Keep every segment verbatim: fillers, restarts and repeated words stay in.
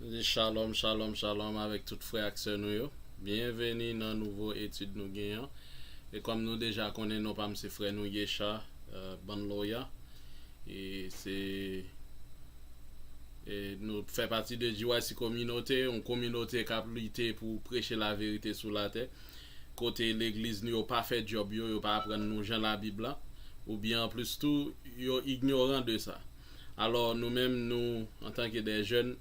Shalom, shalom, shalom avèk tout frè ak sè nou yo. Byenveni nan nouvo etid nou genyen. E kòm nou deja konnen, non pa m se frè nou Yesha, euh, Banloya. E se e nou fè pati de G Y C kominote, yon kominote k ap lite pou preche laverite sou latè. Kote legliz nou yo pa fè djòb yo, yo pa aprann nou jan Labib la, oubyen anplis tou, yo ignoran de sa. Alò, nou menm, nou, antanke de jèn,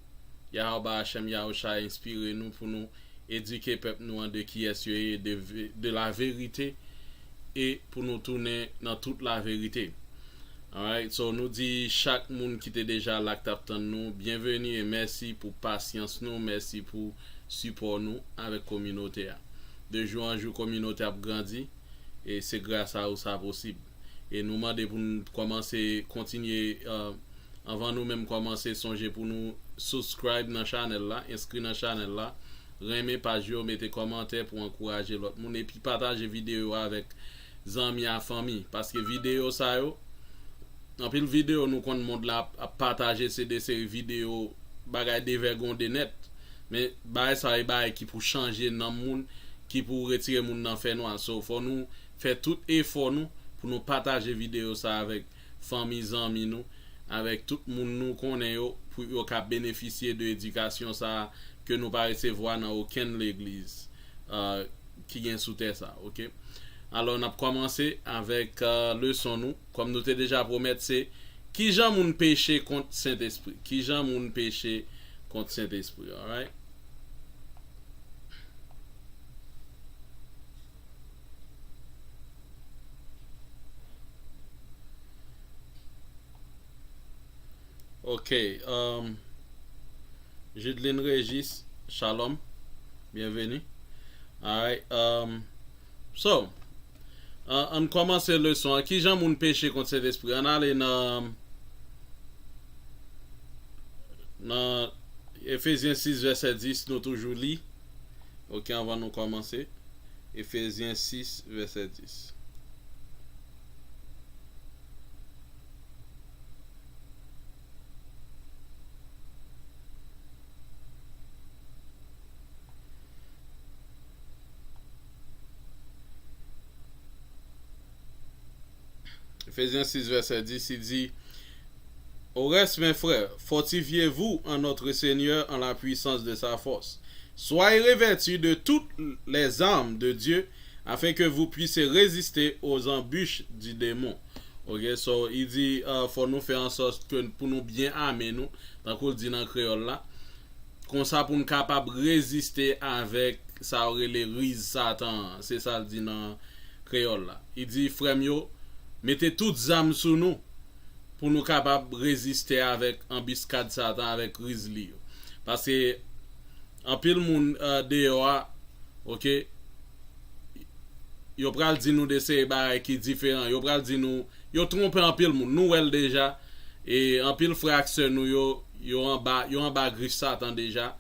Yahweh Hashem Yahusha enspire nou pou nou edike pèp nou an de kiyès yo ye, de, ve- de la verite, e pou nou tounen nan tout la verite. Alright, so nou di chak moun ki te deja la k t ap tann nou, byenveni e mèsi pou pasyans nou, mèsi pou sipò nou avèk kominote a. De jou an jou, kominote ap grandi, e se gras a ou sa posib. E nou mande pou n kòmanse kontinye, euh, anvan nou menm kòmanse, sonje pou nou subscribe nan chanèl la, enskri nan chanèl la, renmen paj yo, mete kòmantè pou ankouraje lòt moun, epi pataje videyo a avèk zanmi a fanmi. Paske videyo sa yo, anpil videyo nou konn mond la ap, ap pataje, se de seri videyo bagay devègonde nèt. Men bagay sa yo, e bagay ki pou chanje nanm moun, ki pou retire moun nan fènwa. So, fò nou fè tout efò nou pou nou pataje videyo sa avèk fanmi, zanmi nou, avèk tout moun nou konnen yo, pou yo ka benefisye de edikasyon sa a ke nou pa resevwa nan okenn legliz, euh, ki gen sou tè sa, oke? Alò, n ap kòmanse avèk, euh, leson nou. Kòm nou te deja pwomèt, se kijan moun peche kont Sentespri. Kijan moun peche kont Sentespri, alright? Ok, um, Judeline Régis, shalom, byenveni. Alright, um, so, an, ann kòmanse leson an. Kijan moun peche kont Sentespri? Ann ale nan, nan Efezyen sis, vèsè dis, nou toujou li. Ok, anvan nou kòmanse. Efezyen sis, vèsè dis. Efezyen sis, vèsè dis, li di, Au reste, mes frères, fortifiez-vous en notre Seigneur en la puissance de sa force. Soyez revêtus de toutes les armes de Dieu, afin que vous puissiez résister aux embûches du démon. Ok, so, li di, uh, fò nou fè an sòt ke pou nou byen ame nou, tankou l di nan kreyòl la. Konsa pou n kapab reziste avèk sa yo rele riz Satan an. Se sa l di nan kreyòl la. Li di, frè m yo, mete tout zam sou nou pou nou kapab reziste avèk anbiskad Satan, avèk riz li yo. Paske anpil moun, euh, deyò a, ok, yo pral di nou de seri bagay ki diferan. Yo pral di nou, yo twonpe anpil moun. Nou wè l deja. E anpil frè ak sè nou yo, yo anba, yo anba grif Satan deja,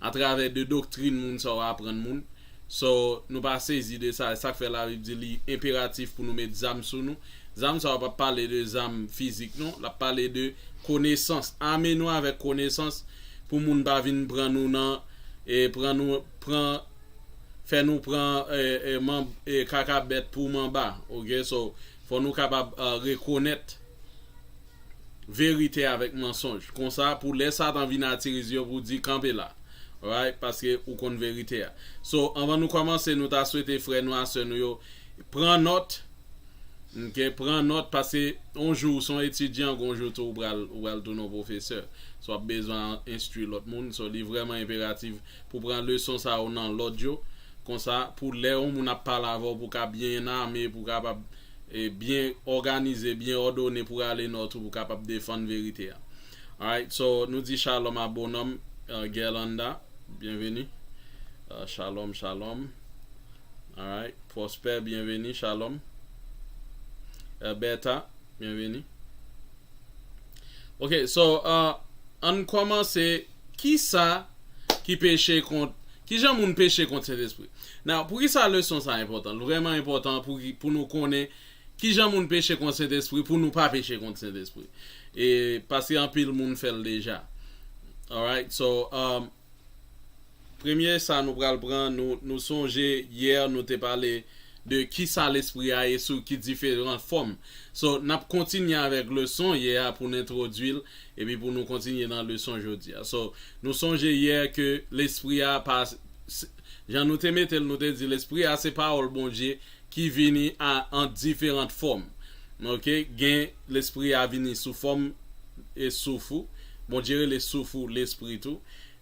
atravè de doktrin moun sa yo aprann moun. So, nou pa sezi de sa. E sa k fè Labib di li enperatif pou nou met zam sou nou. Zam sa yo p ap pale de zam fizik, non. L ap pale de konesans. Ame nou avèk konesans pou moun pa vin pran nou nan, e pran nou, pran, fè nou pran, e, e, man, e, kaka bèt pou manba. Ok, so, fò nou kapab, uh, rekonèt verite avèk mansonj. Konsa, pou lè Satan vin atirize yo, pou di, kanpe la. Alright? Paske ou konn verite a. So, anvan nou kòmanse, nou ta swete frè nou a sè nou yo pran nòt. Ok? Pran nòt, paske yon jou ou se yon etidyan, yon jou tou ou pral, ou pral tounen yon pwofesè. So, w ap bezwen enstwi lòt moun. So, li vrèman enperatif pou pran leson sa yo nan lòd yo. Konsa, pou lè yon moun ap pale avè w, pou w ka byen ame, pou w kapab, e, byen òganize, byen òdone pou w ale nan tou, pou w kapab defann verite a. Alright, so, nou di shalom a Bonòm, uh, Gerlanda, byenveni. Uh, shalom, shalom. Alright, Prosper, byenveni, shalom. Uh, Bertha, byenveni. Ok, so, uh, ann kòmanse, kisa ki peche kont, kijan moun peche kont Sentespri? Now, poukisa leson sa enpòtan? L vrèman enpòtan pou, pou nou konnen kijan moun peche kont Sentespri, pou nou pa peche kont Sentespri. E, paske anpil moun fè l deja. Alright, so, um, premye sa nou pral pran, nou, nou sonje yè nou te pale de ki sa lespri a ye sou ki diferan fòm. So, n ap kontinye avèk leson yè a pou n entwodui l, epi pou nou kontinye nan leson jodi a. So, nou sonje yè ke lespri a pa, s- jan nou te mete l, nou te di lespri a se pawòl Bondye ki vini a, an diferan fòm. Ok, gen lespri a vini sou fòm e souf ou. Bondye rele souf ou lespri tou.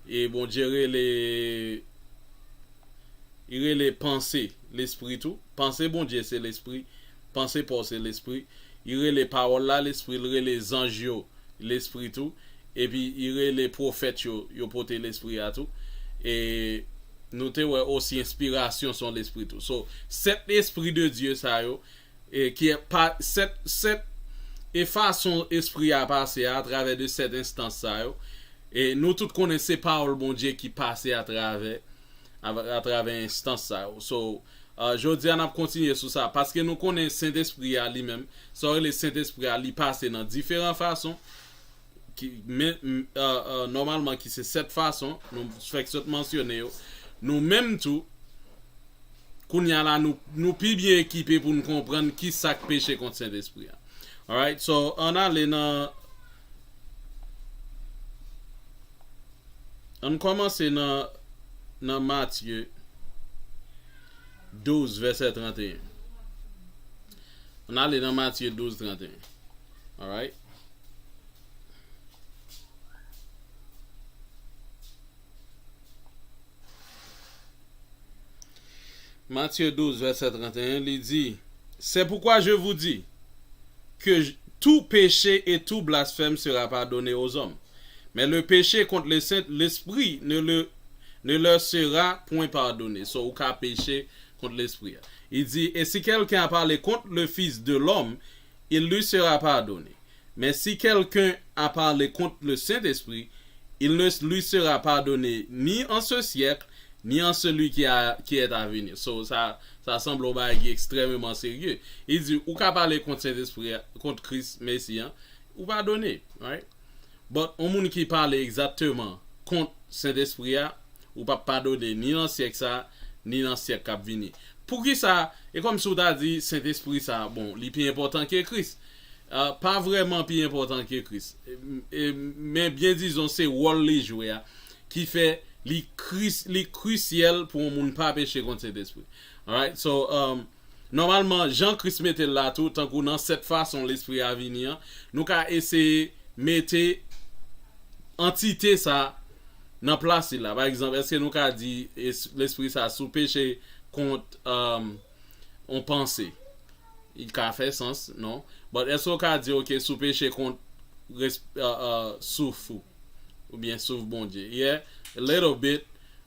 E Bondye rele, li rele panse lespri tou. Panse Bondye se lespri. Panse pa w se lespri. Li rele pawòl la lespri. Li rele zanj yo lespri tou. Epi li rele pwofèt yo, yo pote lespri a tou. E nou te wè osi enspirasyon se yon lespri tou. So, sèt espri de Dye sa yo, e ki pa sèt, sèt e fason espri a pase a atravè de sèt enstans sa yo. E nou tout konnen se pawòl Bondye ki pase atravè, atravè enstans sa yo. So, uh, jodi a n ap kontinye sou sa, paske nou konnen Sentespri a li menm, sa w rele Sentespri a, li pase nan diferan fason, ki, men, m- uh, uh, nòmalman ki se sèt fason, nou fèk sot mansyone yo. Nou menm tou, kounye a la, nou, nou pi byen ekipe pou n konprann ki sa k peche kont Sentespri a. Alright, so, ann ale nan, ann kòmanse nan, nan Matye douz, vèsè trannteyen. Ann ale nan Matye douz, trannteyen. Alright? Matthieu douze, verset trente et un, li di, c'est pourquoi je vous dis que j- tout péché et tout blasphème sera pardonné aux hommes, mais le péché contre le Saint-Esprit ne, le, ne leur sera point pardonné. So, ou ka peche kont Lespri a. Li di, et si quelqu'un a parlé contre le Fils de l'homme, il lui sera pardonné. Mais si quelqu'un a parlé contre le Saint-Esprit, il ne lui sera pardonné ni en ce siècle, ni en celui qui, a, qui est à venir. So, sa, sa sanble yon bagay ki ekstrèmeman serye. Li di, ou ka pale kont Sentespri a, kont Kris Mesi an, ou padone, right? But, yon moun ki pale egzakteman kont Sentespri a, ou p ap padone ni nan syèk sa, ni nan syèk k ap vini. Poukisa? E kòmsi w ta di Sentespri sa, bon, li pi enpòtan ke Kris. Ah, pa vrèman pi enpòtan ke Kris. E, e, men byen dizon, se wòl li jwe a ki fè li kris, li krisyèl pou yon moun pa peche kont Sentespri. Alright? So, um, nòmalman, jan Kris mete l la tou, tankou nan sèt fason Lespri a vini an, nou ka eseye mete antite sa nan plas li la. Pa egzanp, èske nou ka di es- Lespri sa sou peche kont, um, yon panse? Li ka fè sans, non? But èske w ka di, ok, sou peche kont res- uh, uh, souf ou? Oubyen souf Bondye? Yeah, a little bit.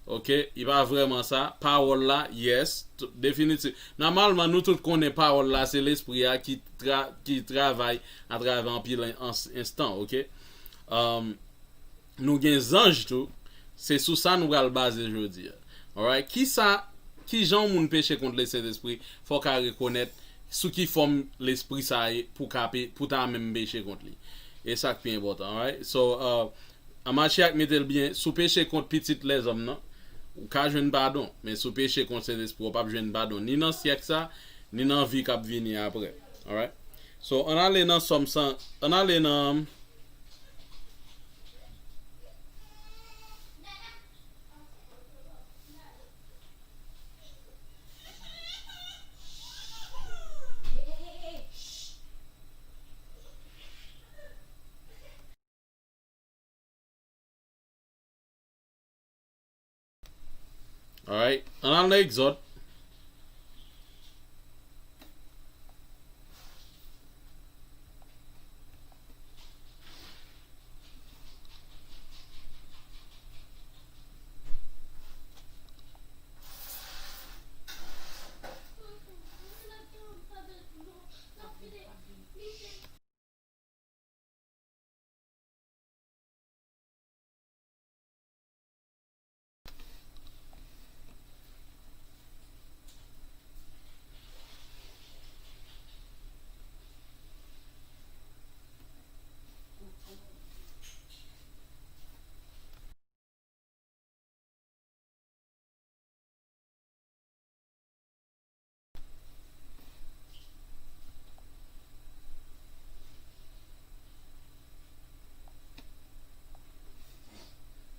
Ok, li pa vrèman sa. Pawòl la, yes, t- definitif. Nòmalman, nou tout konnen pawòl la, se Lespri a ki, tra, ki travay atravè anpil en- ens- enstan, ok? Um, nou gen zanj tou, se sou sa nou pral baze jodi a. Alright? Ki sa, ki jan yon moun peche kont le Sentespri, fò w ka rekonèt sou ki fòm Lespri sa ye pou ka pe, pou ta menm peche kont li. E sa k pi enpòtan, alright? So, uh, An Mache ak mete l byen, si w peche kont pitit lèzòm nan, ou ka jwenn padon, men si w peche kont Sentespri, w p ap jwenn padon, ni nan syèk sa, ni nan vi k ap vini apre. Alright? So, ann ale nan Sòm san, ann ale nan Alright. Ann al nan Egzòd.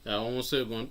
A, yon segonn.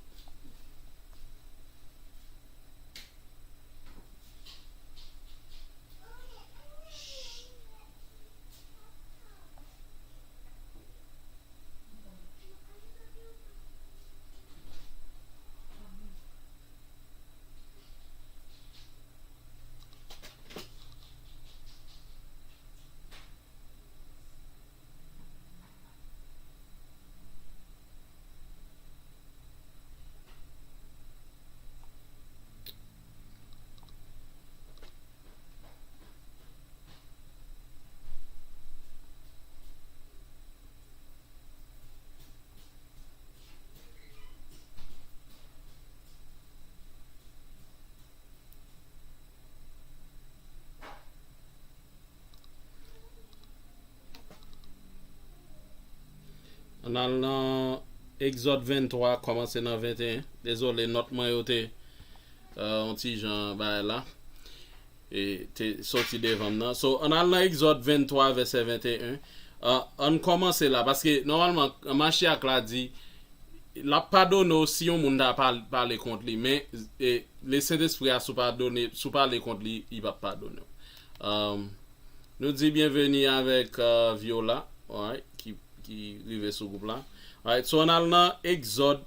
Ann al nan Egzòd venntwa, kòmanse nan venteyen. Dezole, nòt mwen yo te, euh, yon ti jan bagay la. E te soti devan m nan. So, ann al nan Egzòd venntwa, vèsè venteyen. Ah, ann kòmanse la, paske nòmalman, Machyak la di, l ap padone w si yon moun ta pa-, pale kont li, men, e, le Sentespri a sou padone, sou pale kont li, li p ap padone w. Um, nou di byenveni avèk, uh, Viola, alright, ki, ki rive sou gwoup la. Alright, so ann al nan Egzòd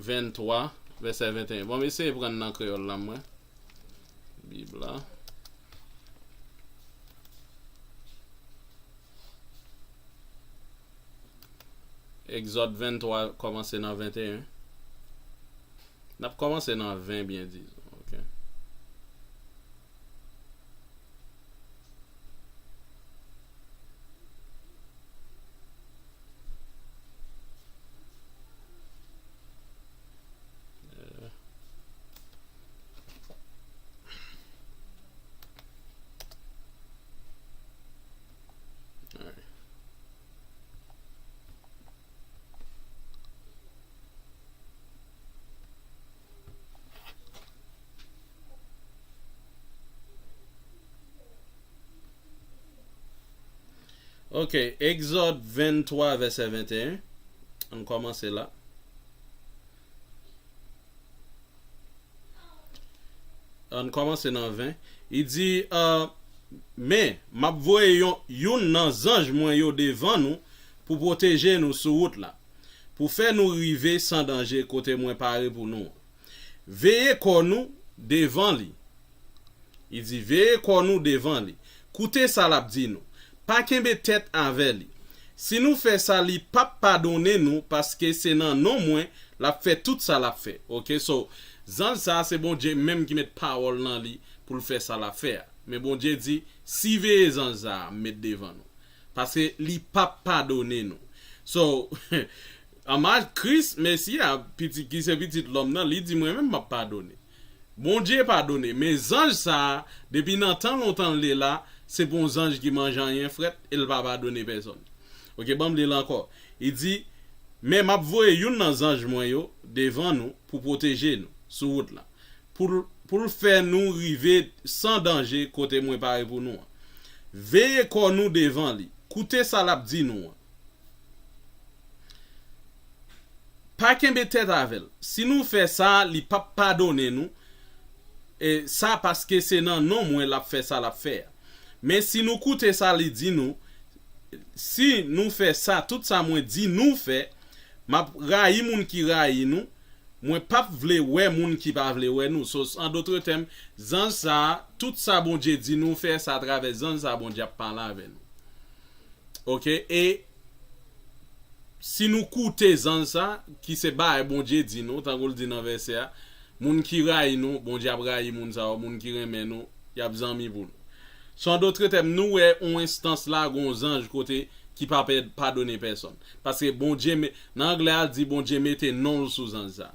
venntwa, vèsè venteyen. Bon, m eseye pran nan kreyòl la, mwen. Bib la. Egzòd venntwa, kòmanse nan venteyen. N ap kòmanse nan ven, byen dizon. Ok. Euh. Alright. Ok, Egzòd venntwa, vèsè venteyen. Ann kòmanse la. Ann kòmanse nan ven. Li di, euh, men, m ap voye yon, youn nan zanj mwen yo devan nou pou pwoteje nou sou wout la, pou fè nou rive san danje kote mwen pare pou nou an. Veye kò nou devan li. Li di, veye kò nou devan li. Koute sa l ap di nou. Pa kenbe tèt avè li. Si nou fè sa, li p ap padone nou, paske se nan non mwen l ap fè tout sa l ap fè. Ok, so, zanj sa a, se Bondye menm ki met pawòl nan li pou l fè sa l ap fè a. Men Bondye di, siveye zanj sa a m met devan nou. Paske li p ap padone nou. So, an mach Kris, Mesi a, pitit, ki se pitit lòm nan, li di, mwen menm m ap padone. Bondye padone, men zanj sa a, depi nan tan lontan l te la, se pa yon zanj ki manje anyen frèt, e l pa padone pèsonn. Ok, ban m li l ankò. Li di, men m ap voye youn nan zanj mwen yo devan nou pou pwoteje nou sou wout la, pou l, pou l fè nou rive san danje kote mwen pare pou nou an. Veye kò nou devan li, koute sa l ap di nou an. Pa kenbe tèt avè l. Si nou fè sa, li p ap padone nou. E sa paske se nan non mwen l ap fè sa l ap fè a. Men si nou koute sa li di nou, si nou fè sa, tout sa mwen di nou fè, m ap rayi moun ki rayi nou, mwen p ap vle wè moun ki pa vle wè nou. So, an dòt tèm, zanj sa a, tout sa Bondye di nou fè, se atravè zanj sa a Bondye ap pale avè nou. Ok, e si nou koute zanj sa, ki se bagay Bondye di nou, tankou l di nan vèsè a, moun ki rayi nou, Bondye ap rayi moun sa yo, moun ki renmen nou, y ap zanmi pou nou. So, an dòt tèm, nou wè yon enstans la, gon zanj kote ki pa pè-, padone pèsonn. Paske Bondye, me-, nan anglè a, l di Bondye mete non l sou zanj sa.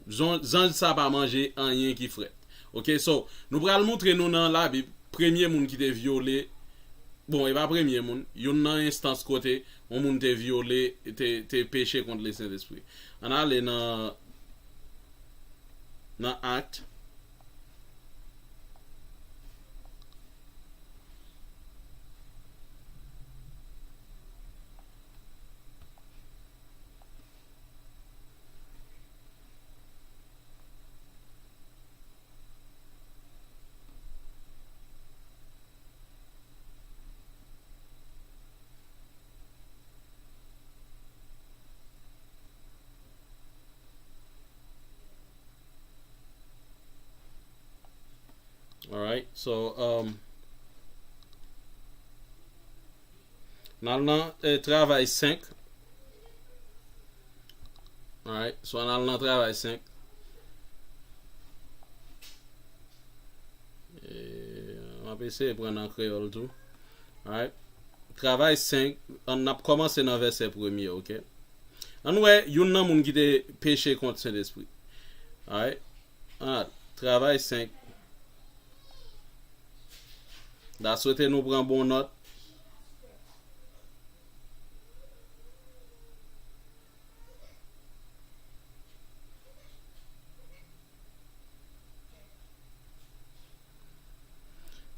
Zon-, zanj sa pa manje anyen ki frèt. Ok, so, nou pral montre nou nan Labib, premye moun ki te vyole, bon, e pa premye moun, youn nan enstans kote yon moun te vyole, te, te peche kont Lesentespri. Ann ale nan, nan Act. Alright, so, um, n al nan eh, travay senk. Alright, so n al nan travay senk. Eh, m ap eseye pran nan kreyòl tou. Alright. Travay senk, an n ap kòmanse nan vèsè premye, oke? Ann wè youn nan moun ki te peche kont Sentespri. Alright. Alright. Travay senk. Da swete nou pran bon nòt.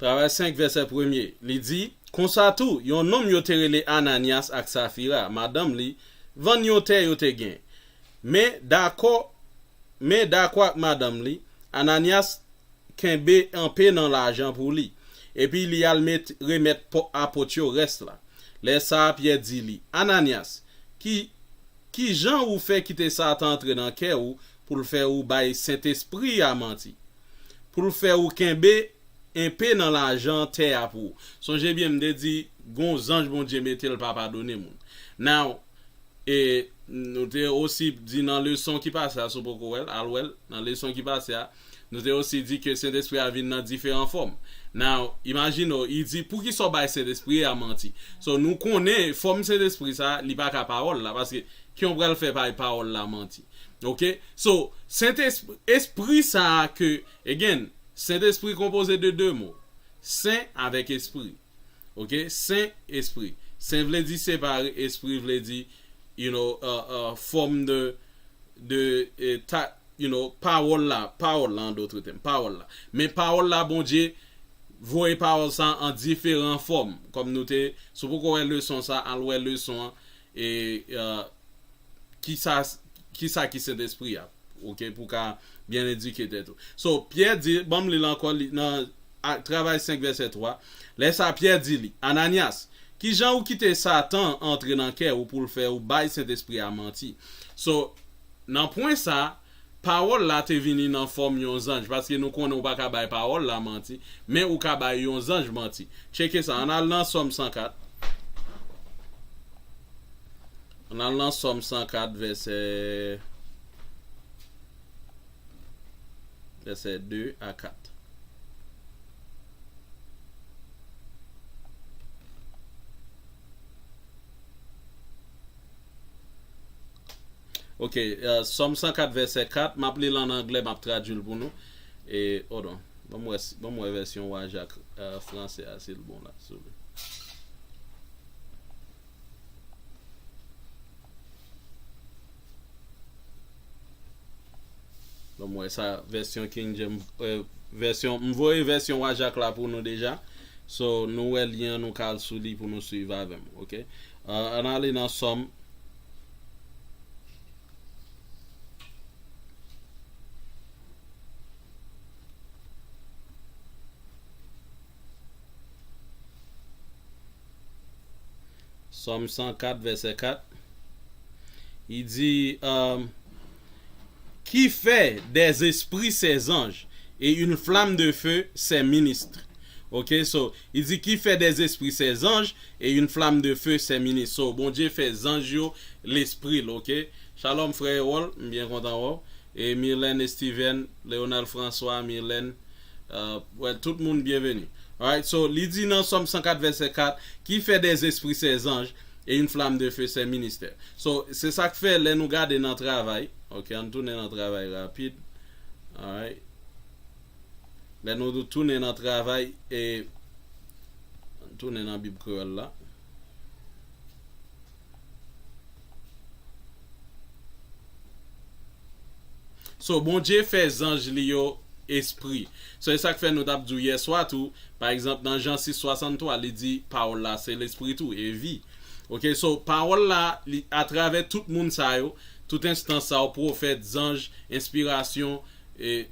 Travay senk, vèsè premye, li di, konsa tou, yon nonm yo te rele Ananyas ak Safira, madanm li, vann yon tè yo te gen. Men dakò, men dakò ak madanm li, Ananyas kenbe enpe nan lajan pou li, epi li al met, remèt apot yo rès la. Lè sa a, Pyè di li, Ananyas, ki, ki jan ou fè kite Satan antre nan kè ou pou l fè ou bay Sentespri a manti? Pou l fè ou kenbe enpe nan lajan tè a pou ou. Sonje byen, m te di, gon zanj Bondye mete l pa padone moun. Now, e nou te osi di nan leson ki pase a, si w poko wè l, al wè l, nan leson ki pase a, nou te osi di ke Sentespri a vin nan diferan fòm. Now, imajine w, li di, poukisa w bay Sentespri a manti? So, nou konnen fòm Sentespri sa, li pa ka pawòl la, paske ki yon pral fè bay pawòl la manti? Oke? So, Sentespri, espri sa a ke, again, Sentespri konpoze de de mo. Sen avèk espri. Oke? Sen, espri. Sen vle di separe, espri vle di, you know, uh, uh, fòm de, de, eh, ta, you know, pawòl la, pawòl la, an dòt tèm, pawòl la. Men pawòl la, Bondye voye pawòl sa an diferan fòm. Kòm nou te, si w poko wè leson sa, al wè leson an, e, uh, kisa, kisa ki Sentespri a, oke, pou w ka byen edike tèt ou. So, Pyè di, ban m li l ankò, li, nan a, Travay senk vèsè twa, lè sa Pyè di li, Ananyas, ki jan ou kite Satan antre nan kè ou pou l fè ou bay Sentespri a manti? So, nan pwen sa, pawòl la te vini nan fòm yon zanj, paske nou konnen ou pa ka bay pawòl la manti, men ou ka bay yon zanj manti. Tcheke sa, ann al nan Sòm san kat. Ann al nan Sòm san kat, vèsè, vèsè de a kat. Ok, uh, Sòm san kat, vèsè kat, m ap li l an anglè, m ap tradui l pou nou. E, hold on, ban m wè, ban m wè vèsyon Wa Jak uh, fransè a, si l bon la, souple. Bon, mwen sa vèsyon King James, euh, vèsyon, m voye vèsyon Wa Jak la pou nou deja. So, nou wè lyen an, nou ka al sou li pou nou swiv avè m, oke? Euh, ann ale nan Sòm. Sòm san kat, vèsè kat. Li di, euh, qui fait des esprits ses anges et une flamme de feu ses ministres. Ok, so, li di, qui fait des esprits ses anges et une flamme de feu ses ministres. So, Bondye fè zanj yo lespri l, ok? Shalom, frè Erol, m byen kontan wè w. E Myrlène Steven, Leonel François, Myrlène, euh, well, tout moun byenveni. Alright, so, li di nan Sòm san kat, vèsè kat, qui fait des esprits ses anges et une flamme de feu ses ministres. So, se sa k fè lè nou gade nan Travay, ok, ann tounen nan Travay rapid. Alright. Lè nou tounen nan Travay, e, ann tounen nan Bib Kreyòl la. So, Bondye fè zanj li yo espri. So, e sa k fè nou t ap di w yèswa tou, pa egzanp, nan Jan sis swasanntwa, li di, pawòl la se lespri tou, e vi. Ok, so, pawòl la, li, atravè tout moun sa yo, tout enstans sa yo, pwofèt, zanj, enspirasyon, e,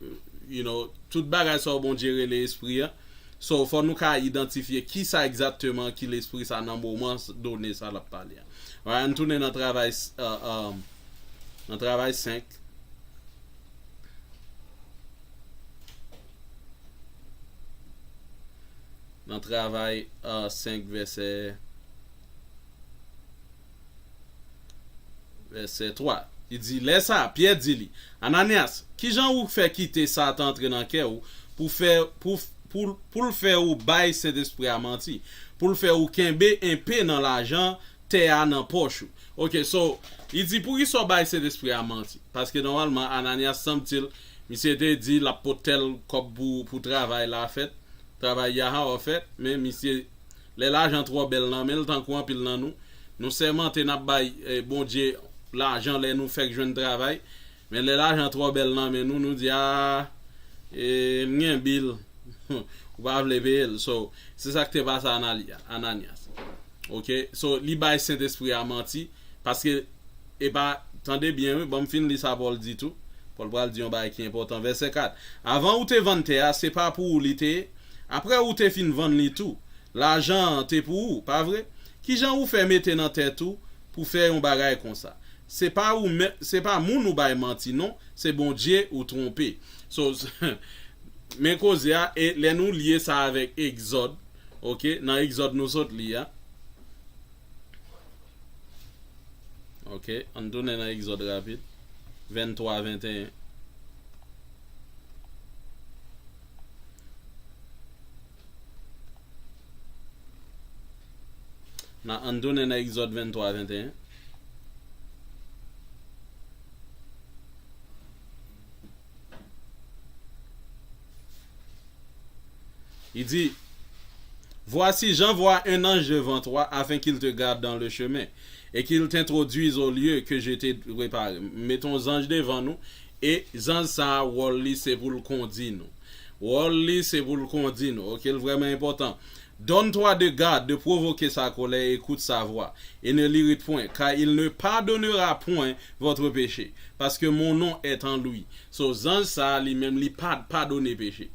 you know, tout bagay sa yo Bondye rele espri a. So, fò nou ka idantifye kisa egzakteman ki lespri sa nan moman s-, done sa l ap pale a. Alright, ann tounen nan Travay, s-, uh, um, nan Travay senk. Nan Travay, euh, senk, vèsè, vèsè twa. Li di, lè sa a, Pyè di li, Ananyas, kijan ou fè kite Satan antre nan kè ou pou fè, pou, pou, pou l fè ou bay Sentespri a manti, pou l fè ou kenbe enpe nan lajan tè a nan pòch ou? Ok, so, li di, poukisa w bay Sentespri a manti? Paske nòmalman, Ananyas sanble di l, misye te di l ap pot tèl kòb pou, pou travay la fèt, travay Yahawah fèt, men misye, lè lajan twò bèl nan men l, tankou anpil nan nou, nou sèmante n ap bay, eh, Bondye lajan lè nou fèk jwenn travay, men lè lajan twò bèl nan men nou, nou di, a, e, m gen bil, ou pa vle peye l. So, se sa k te pase Anali-, Ananyas. Ok? So, li bay Sentespri a manti, paske, e pa, tande byen, wi, ban m fin li sa Pòl di tou. Pòl pral di yon bagay ki enpòtan. Vèsè kat. Avan ou te vann tè a, se pa pou ou li te ye. Apre ou te fin vann li tou, lajan an te pou ou, pa vre? Kijan ou fè mete nan tèt ou pou fè yon bagay konsa? Se pa ou men, se pa moun ou bay manti non, se Bondye ou twonpe. So, men koze a, e lè nou lye sa avèk Egzòd, ok, nan Egzòd nou sot li a. Ok, ann tounen nan Egzòd rapid. Venntwa, venteyen. Nan, ann tounen nan Egzòd venntwa, venteyen. Il dit, voici, j'envoie un ange devant toi afin qu'il te garde dans le chemin et qu'il t'introduise au lieu que je t'ai préparé. Mete yon zanj devan nou, e zanj sa a, wòl li se pou l kondi nou. Wòl li se pou l kondi nou. Ok, l vrèman enpòtan. Donne-toi de garde de provoquer sa colère, écoute sa voix, et ne l'irrite point, car il ne pardonnera point votre péché, parce que mon nom est en lui. So, zanj sa a, li menm, li pa padone peche.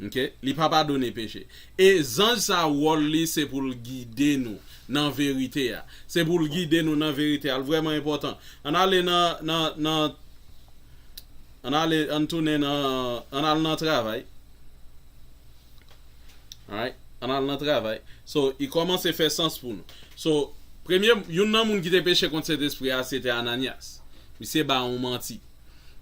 Ok? Li pa padone peche. E zanj sa a, wòl li, se pou l gide nou nan verite a. Se pou l gide nou nan verite a. L vrèman enpòtan. Ann ale nan, nan, nan, ann ale, ann tounen nan, ann al nan Travay. Alright? Ann al nan Travay. So, li kòmanse fè sans pou nou. So, premye, youn nan moun ki te peche kont Sentespri a, se te Ananyas. Misye ba yon manti.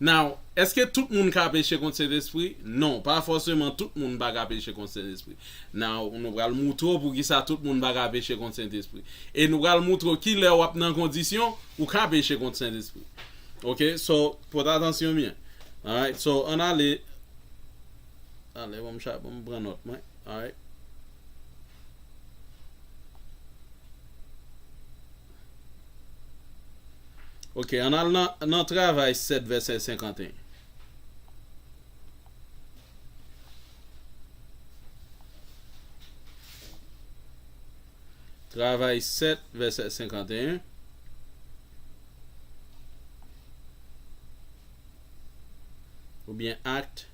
Now, èske tout moun ka peche kont Sentespri? Non, pa fòseman tout moun pa ka peche kont Sentespri. Now, nou pral moutre w poukisa tout moun pa ka peche kont Sentespri. E nou pral moutre w kilè w ap nan kondisyon ou ka peche kont Sentespri. Ok, so, pote atansyon byen. Alright, so, ann ale. Ale, ban m cha-, ban m pran nòt mwen. Alright. Ok, ann al nan, nan Travay sèt, vèsè senkanteyen. Travay sèt, vèsè senkanteyen. Oubyen Act.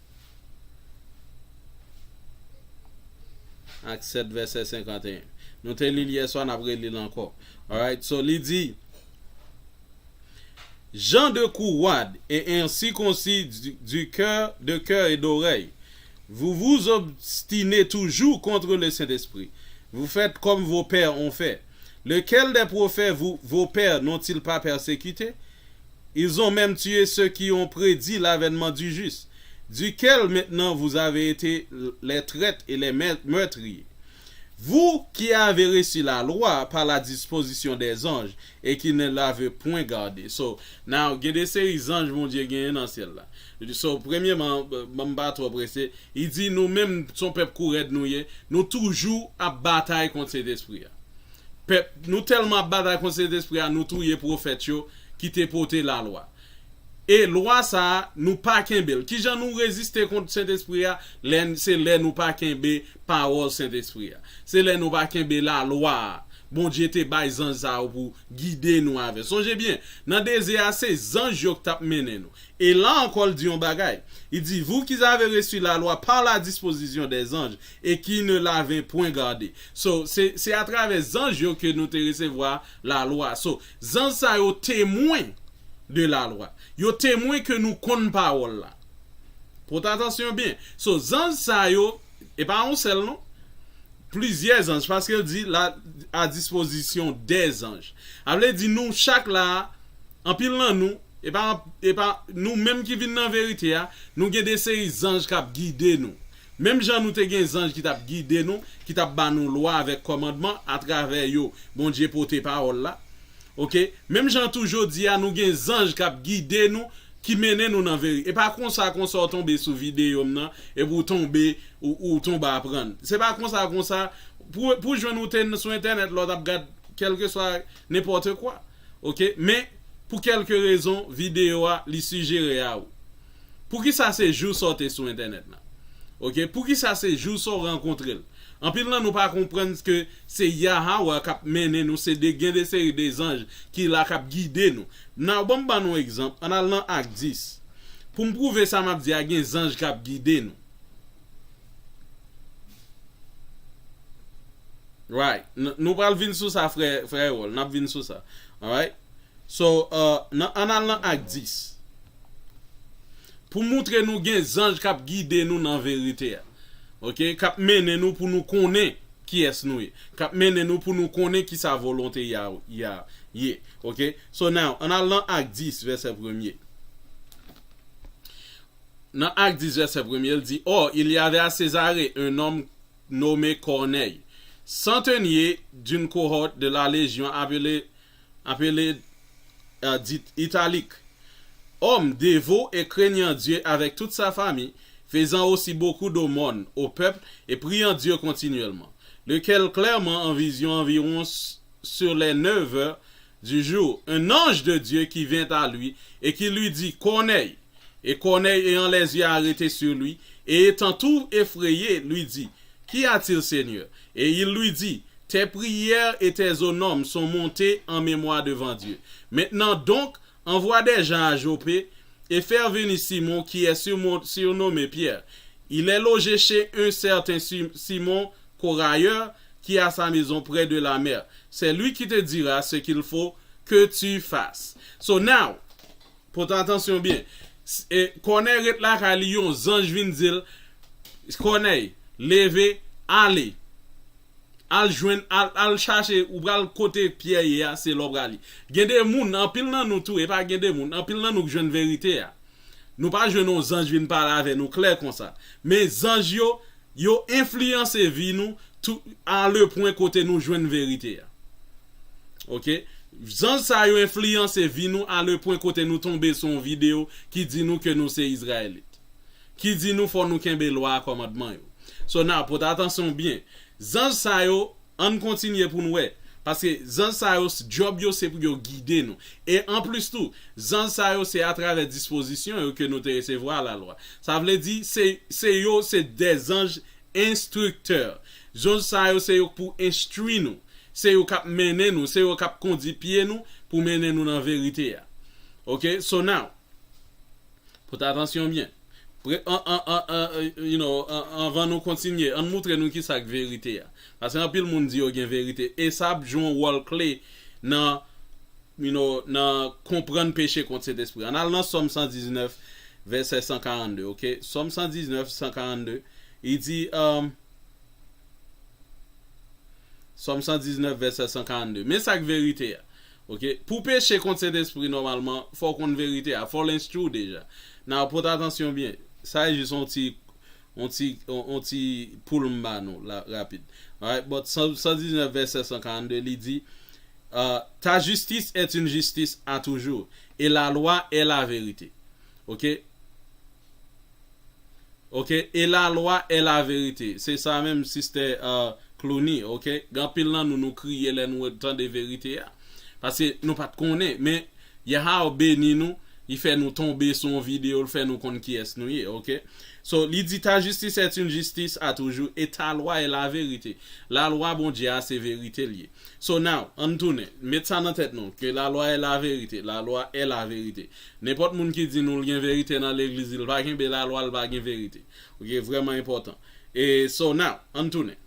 Act sèt, vèsè senkanteyen. Nou te li l yè swa, n ap reli l ankò. Alright, so li di, gens de cou roide et incirconcis du, du cœur, de cœur et d'oreille, vous vous obstinez toujours contre le Saint-Esprit. Vous faites comme vos pères ont fait. Lequel des prophètes vous, vos pères n'ont-ils pas persécuté? Ils ont même tué ceux qui ont prédit l'avènement du juste, duquel maintenant vous avez été les traîtres et les meurtriers. Vous qui avez reçu la loi par la disposition des anges et qui ne l'avez point gardée. So, now, gen de seri zanj Bondye genyen nan syèl la. So, premyeman, m pa twò prese. Li di, nou menm, se yon pèp kou rèd nou ye. Nou toujou ap batay kont Sentespri a. Pèp, nou tèlman ap batay kont Sentespri a, nou touye pwofèt yo ki te pote lalwa. E lwa sa a, nou pa kenbe l. Kijan nou reziste kont Sentespri a? Lè, se lè nou pa kenbe pawòl Sentespri a. Se lè nou pa kenbe lalwa a. Bondye te bay zanj sa yo pou gide nou avè. Sonje byen, nan dezè a, se zanj yo k t ap mennen nou. E la ankò, l di yon bagay. Li di, vous qui avez reçu la loi par la disposition des anges et qui ne l'avez point gardée. So, se, se atravè zanj yo ke nou te resevwa lalwa. So, zanj sa yo temwen de lalwa. Yo temwen ke nou konn pawòl la. Pote atansyon byen. So, zanj sa yo, e pa yon sèl non. plizyè zanj, paske l di la, à disposition des anges. Sa vle di nou chak la, anpil nan nou, e pa, e pa nou menm ki vin nan verite a, nou gen de seri zanj k ap gide nou. Menm jan nou te gen zanj ki t ap gide nou, ki t ap ba nou lwa avèk kòmandman atravè yo, Bondye pote pawòl la. Oke? Menm jan tou jodi a, nou gen zanj k ap gide nou, ki mennen nou nan verite. E pa konsa, konsa w tonbe sou videyo m nan, epi w tonbe, ou, ou tonbe aprann. Se pa konsa, konsa, pou, pou jwenn ou te sou entènèt la, w t ap gad kèlkeswa nenpòt kwa. Oke? Men, pou kèlke rezon, videyo a, li sijere a ou. Poukisa se jou sa w te sou entènèt la? Oke? Poukisa se jou sa w rankontre l? Anpil nan nou pa konprann ke se Yahawah k ap mennen nou, se de, gen de seri de zanj ki la k ap gide nou. Now, ban m ban nou egzanp, ann al nan Ak dis. Pou m pwouve sa m ap di a, gen zanj k ap gide nou. Right. N- nou pral vin sou sa, frè, frè Erol. N ap vin sou sa. Alright? So, uh, nan, ann al nan Ak dis. Pou moutre nou gen zanj k ap gide nou nan verite a. Oke? K ap mennen nou pou nou konnen kiyès nou ye. K ap mennen nou pou nou konnen ki sa volonte Yah, Yah ye. Oke? So now, ann al nan Ak dis, vèsè premye. Nan Ak dis, vèsè premye, l di, Or, il y avait à Césarée un homme nommé Corneille, centenier d'une cohorte de la Légion appelée, appelée euh, dit Italique, homme dévot et craignant Dieu avec toute sa famille, faisant aussi beaucoup d'aumônes au peuple et priant Dieu continuellement, lequel clairement en vision environ s- sur les neuf heures du jour, un ange de Dieu qui vint à lui et qui lui dit, Corneille. Et Corneille, ayant les yeux arrêtés sur lui, et étant tout effrayé, lui dit, Qu'y a-t-il, Seigneur? Et il lui dit, Tes prières et tes honomes sont montés en mémoire devant Dieu. Maintenant donc, envoie des gens à Joppé et faire venir Simon, qui est surmo- surnommé Pierre. Il est logé chez un certain Sim- Simon Corailleur, qui a sa maison près de la mer. C'est lui qui te dira ce qu'il faut que tu fasses. So now, pote atansyon byen. S- e, Kònèy ret lakay li, yon zanj vin di l, Kònèy, leve, ale. Al jwenn, al, al chache, ou pral kote Pyè ye a, se la w prale. Gen de moun, anpil nan nou tou, e pa gen de moun, anpil nan nou k jwenn verite a. Nou pa jwenn yon zanj vin pale avè nou klè konsa. Men zanj yo, yo enfliyanse vi nou tou, a le pwen kote nou jwenn verite a. Oke? Zanj sa yo enfliyanse vi nou a le pwen kote nou tonbe sou yon videyo ki di nou ke nou se Izrayelit. Ki di nou fò nou kenbe lwa a, kòmandman yo. So now, pote atansyon byen. Zanj sa yo, ann kontinye pou n wè. Paske zanj sa yo, s- djòb yo se pou yo gide nou. E anplis tou, zanj sa yo se atravè dispozisyon yo ke nou te resevwa lalwa. Sa vle di, se, se yo, se de zanj enstriktè. Zanj sa yo, se yo k pou enstwi nou. Se yo k ap mennen nou, se yo k ap kondi pye nou pou mennen nou nan verite a. Oke? So now, pote atansyon byen. Pre- an- an- an- an- you know, an- anvan nou kontinye, ann moutre nou ki sa k verite a. Paske anpil moun di yo gen verite. E sa ap jwe yon wòl kle nan, you know, nan konprann peche kont Sentespri. Ann al nan Sòm san diznèf, vèsè san karannde, oke? Sòm san diznèf, san karannde, li di, um, Sòm san diznèf, vèsè san karannde. Men sa k verite a. Oke? Pou peche kont Sentespri, nòmalman, fò w konn verite a. Fò l enstwi w deja. Now, pote atansyon byen. Sa e jis yon ti, yon ti, yon, yon ti poul m ba nou, la, rapid. Alright? But san, san diznèf, vèsè san karannde, li di, uh, Ta justice est une justice à toujours, et la loi est la vérité. Oke? Oke, et la loi est la vérité. Se sa menm, Sister uh, Clooney, oke? Gen anpil nan nou, nou kriye lè nou tande verite a. Paske nou pa t konnen, men Yahawah beni nou, li fè nou tonbe sou yon videyo, l fè nou konn kiyès nou ye, oke? So, li di, Ta justice est une justice à toujours, et ta loi est la vérité. Lalwa Bondye a, se verite l ye. So now, ann tounen. Met sa nan tèt nou, que la loi est la vérité, la loi est la vérité. Nenpòt moun ki di nou l gen verite nan legliz li, l pa kenbe lalwa, l pa gen verite. Oke, vrèman enpòtan. E so now, ann tounen.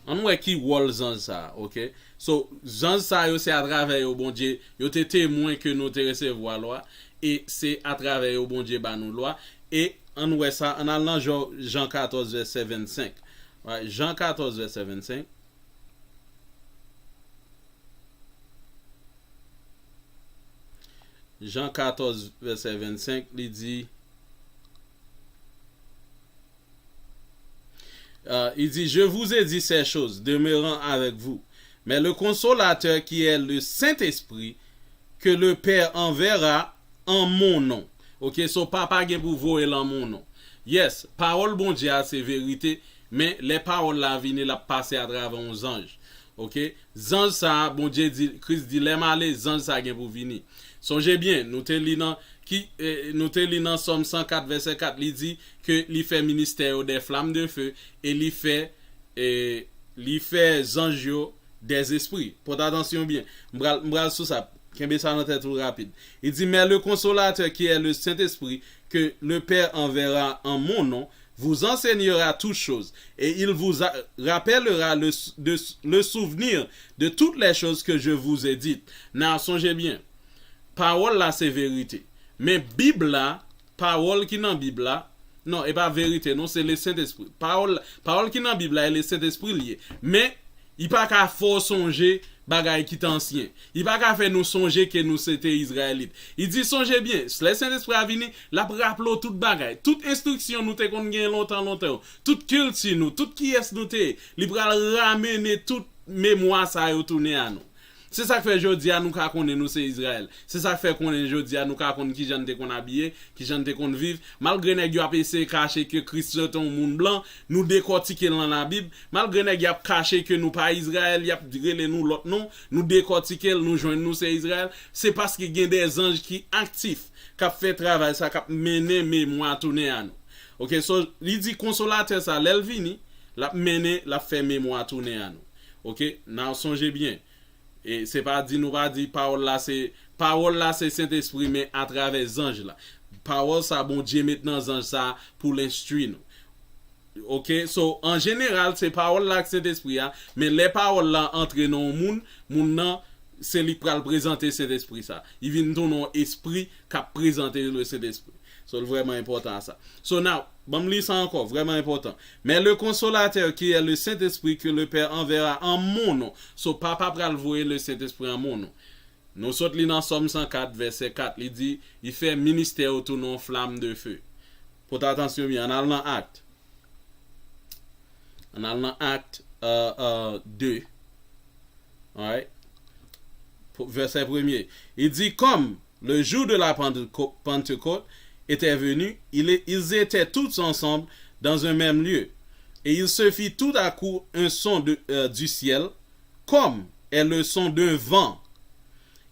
Ann wè ki wòl zanj sa a, oke? So, zanj sa yo se atravè yo Bondye, yo te temwen ke nou te resevwa lwa, e se atravè yo Bondye ba nou lwa, e ann wè sa, ann al nan Jan, Jan katòz, vèsè vennsenk. Alright, Jan katòz, vèsè vennsenk. Jan katòz, vèsè vennsenk, li di, euh, il dit, je vous ai dit ces choses, demeurant avec vous. Mais le consolateur qui est le Saint-Esprit, que le Père enverra en mon nom. Ok, so papa gen pou voye l an mon non. Yes, pawòl Bondye a se verite, men lè pawòl la vini, l ap pase atravè yon zanj. Ok, zanj sa a, Bondye di, Kris di, lè m ale, zanj sa a gen pou vini. Sonje byen, nou te li nan, ki, eh, nou te li nan Sòm san kat, vèsè kat, li di ke li fè ministè yo des flammes de feu, e li fè, e li fè zanj yo des esprits. Pòt atansyon byen. M pral, m pral sou sa. Kenbe sa nan tèt ou rapid. Il dit, mais le consolateur qui est le Saint-Esprit, que le Père enverra en mon nom, vous enseignera toutes choses, et il vous a- rappellera le, de- le souvenir de toutes les choses que je vous ai dites. Now, sonje byen, pawòl la se verite. Men Bib la, pawòl ki nan Bib la, non, e pa verite, non, se le Sentespri. Pawòl, pawòl ki nan Bib la, e le Sentespri l ye. Men, li pa ka fè w sonje bagay ki te ansyen. Li pa ka fè nou sonje ke nou se te Izrayelit. Li di, sonje byen, lè Sentespri a vini, l ap raple w tout bagay. Tout enstriksyon nou te konn gen lontan, lontan yo. Tout kilti nou, tout kiyès nou te ye. Li pral ramene tout memwa sa yo tounen a nou. Se sa k fè jodi a nou ka konnen nou se Izrayèl. Se sa k fè konnen jodi a nou ka konn kijan n te konn abiye, kijan n te konn viv. Malgre nèg yo ap eseye kache ke Kris se te yon moun blan, nou dekòtike l nan Labib. Malgre nèg y ap kache ke nou pa Izrayèl, y ap rele nou lòt non, nou dekòtike l, nou jwenn nou se Izrayèl. Se paske gen de zanj ki aktif, k ap fè travay sa, k ap mennen memwa tounen a nou. Ok, so, li di konsolatè sa, lè l vini, l ap mennen, l ap fè memwa tounen a nou. Ok, n a sonje byen. E se pa di nou pa di pawòl la se, pawòl la se Sentespri, men atravè zanj la. Pawòl sa Bondye met nan zanj sa pou l enstwi nou. Ok, so, an jeneral, se pawòl la ak Sentespri a, men lè pawòl la antre nan yon moun, moun nan, se li k pral prezante Sentespri sa. Li vin tounen yon espri k ap prezante le Sentespri. So, l vrèman enpòtan a sa. So, now, ban m li sa ankò, vrèman enpòtan. Mais le consolateur qui est le Saint-Esprit que le Père enverra en mon nom. So, papa pral voye le Sentespri an mon non. Nou sot li nan Sòm san kat, vèsè kat. Li di, li fè ministè yo tounen yon flam de fe. Pòt atansyon byen, ann al nan Akt. Ann al nan Akt, euh, euh, de. Alright. Pou- Vèsè premye. Li di, comme le jour de la Pentecô- Pentecôte était venu, il- ils étaient tous ensemble dans un même lieu. Et il se fit tout à coup un son de- euh, du ciel, comme est le son d'un vent,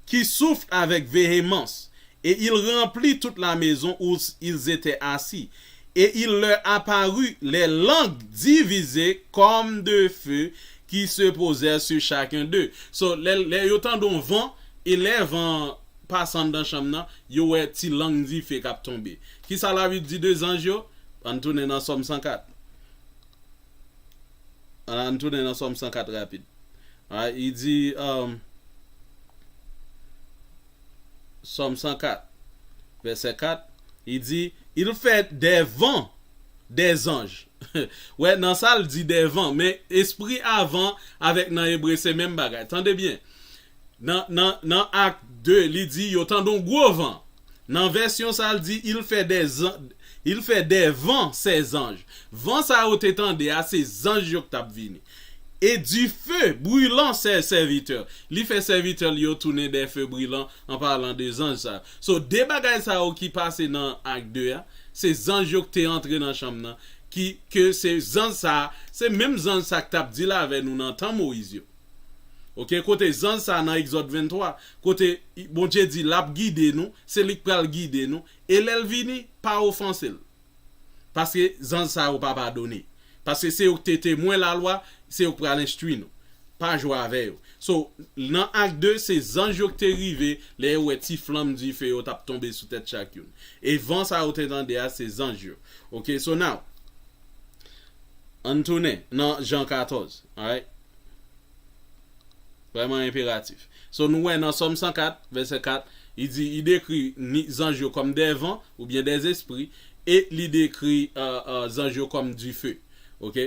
qui souffle avec véhémence, et il remplit toute la maison où ils étaient assis. Et il leur apparut les langues divisées comme de feu qui se posèrent sur chacun d'eux. So, lè, lè yo tande yon van, e lè van pase anndan chanm nan, yo wè ti lang dife k ap tonbe. Kisa Labib di de zanj yo? Ann tounen nan Sòm san kat. Ann tounen nan Sòm san kat rapid. Alright, li di, um, Sòm san kat, vèsè kat, li di, il fait des vents des anges. Wè, nan sa l di des vents, men espri a van avèk nan ebre se menm bagay. Tande byen. Nan, nan, nan Akt de, li di, yo tande yon gwo van. Nan vèsyon sa, l di, il fait des an- il fait des vents ses anges. Van sa yo te tande a, se zanj yo k t ap vini. Et du feu brûlant ses serviteurs. Li fè sèvitè l yo tounen des feux brûlants, an palan de zanj sa. So, de bagay sa yo ki pase nan Akt de a, se zanj yo k te antre nan chanm nan, ki, ke se zanj sa, se menm zanj sa k t ap deal avè nou nan tan Moyiz yo. Ok, kote zanj sa nan Egzòd venntwa, kote Bondye di l ap gide nou, se li k pral gide nou, e lè l vini, pa ofanse l. Paske zanj sa yo pa padone. Paske se yo k te temwen lalwa, se yo k pral enstwi nou. Pa jwe avè yo. So, nan Akt de, se zanj yo k te rive, lè yo wè ti flanm dife yo t ap tonbe sou tèt chak youn. E van sa yo te tande a, se zanj yo. Ok, so now, ann tounen nan Jan katòz, alright? Vrèman enperatif. So, nou wè nan Sòm san kat, vèsè kat, li di, li dekri ni zanj yo kòm des vents, oubyen des esprits, e li dekri, euh, euh, zanj yo kòm du feu. Ok?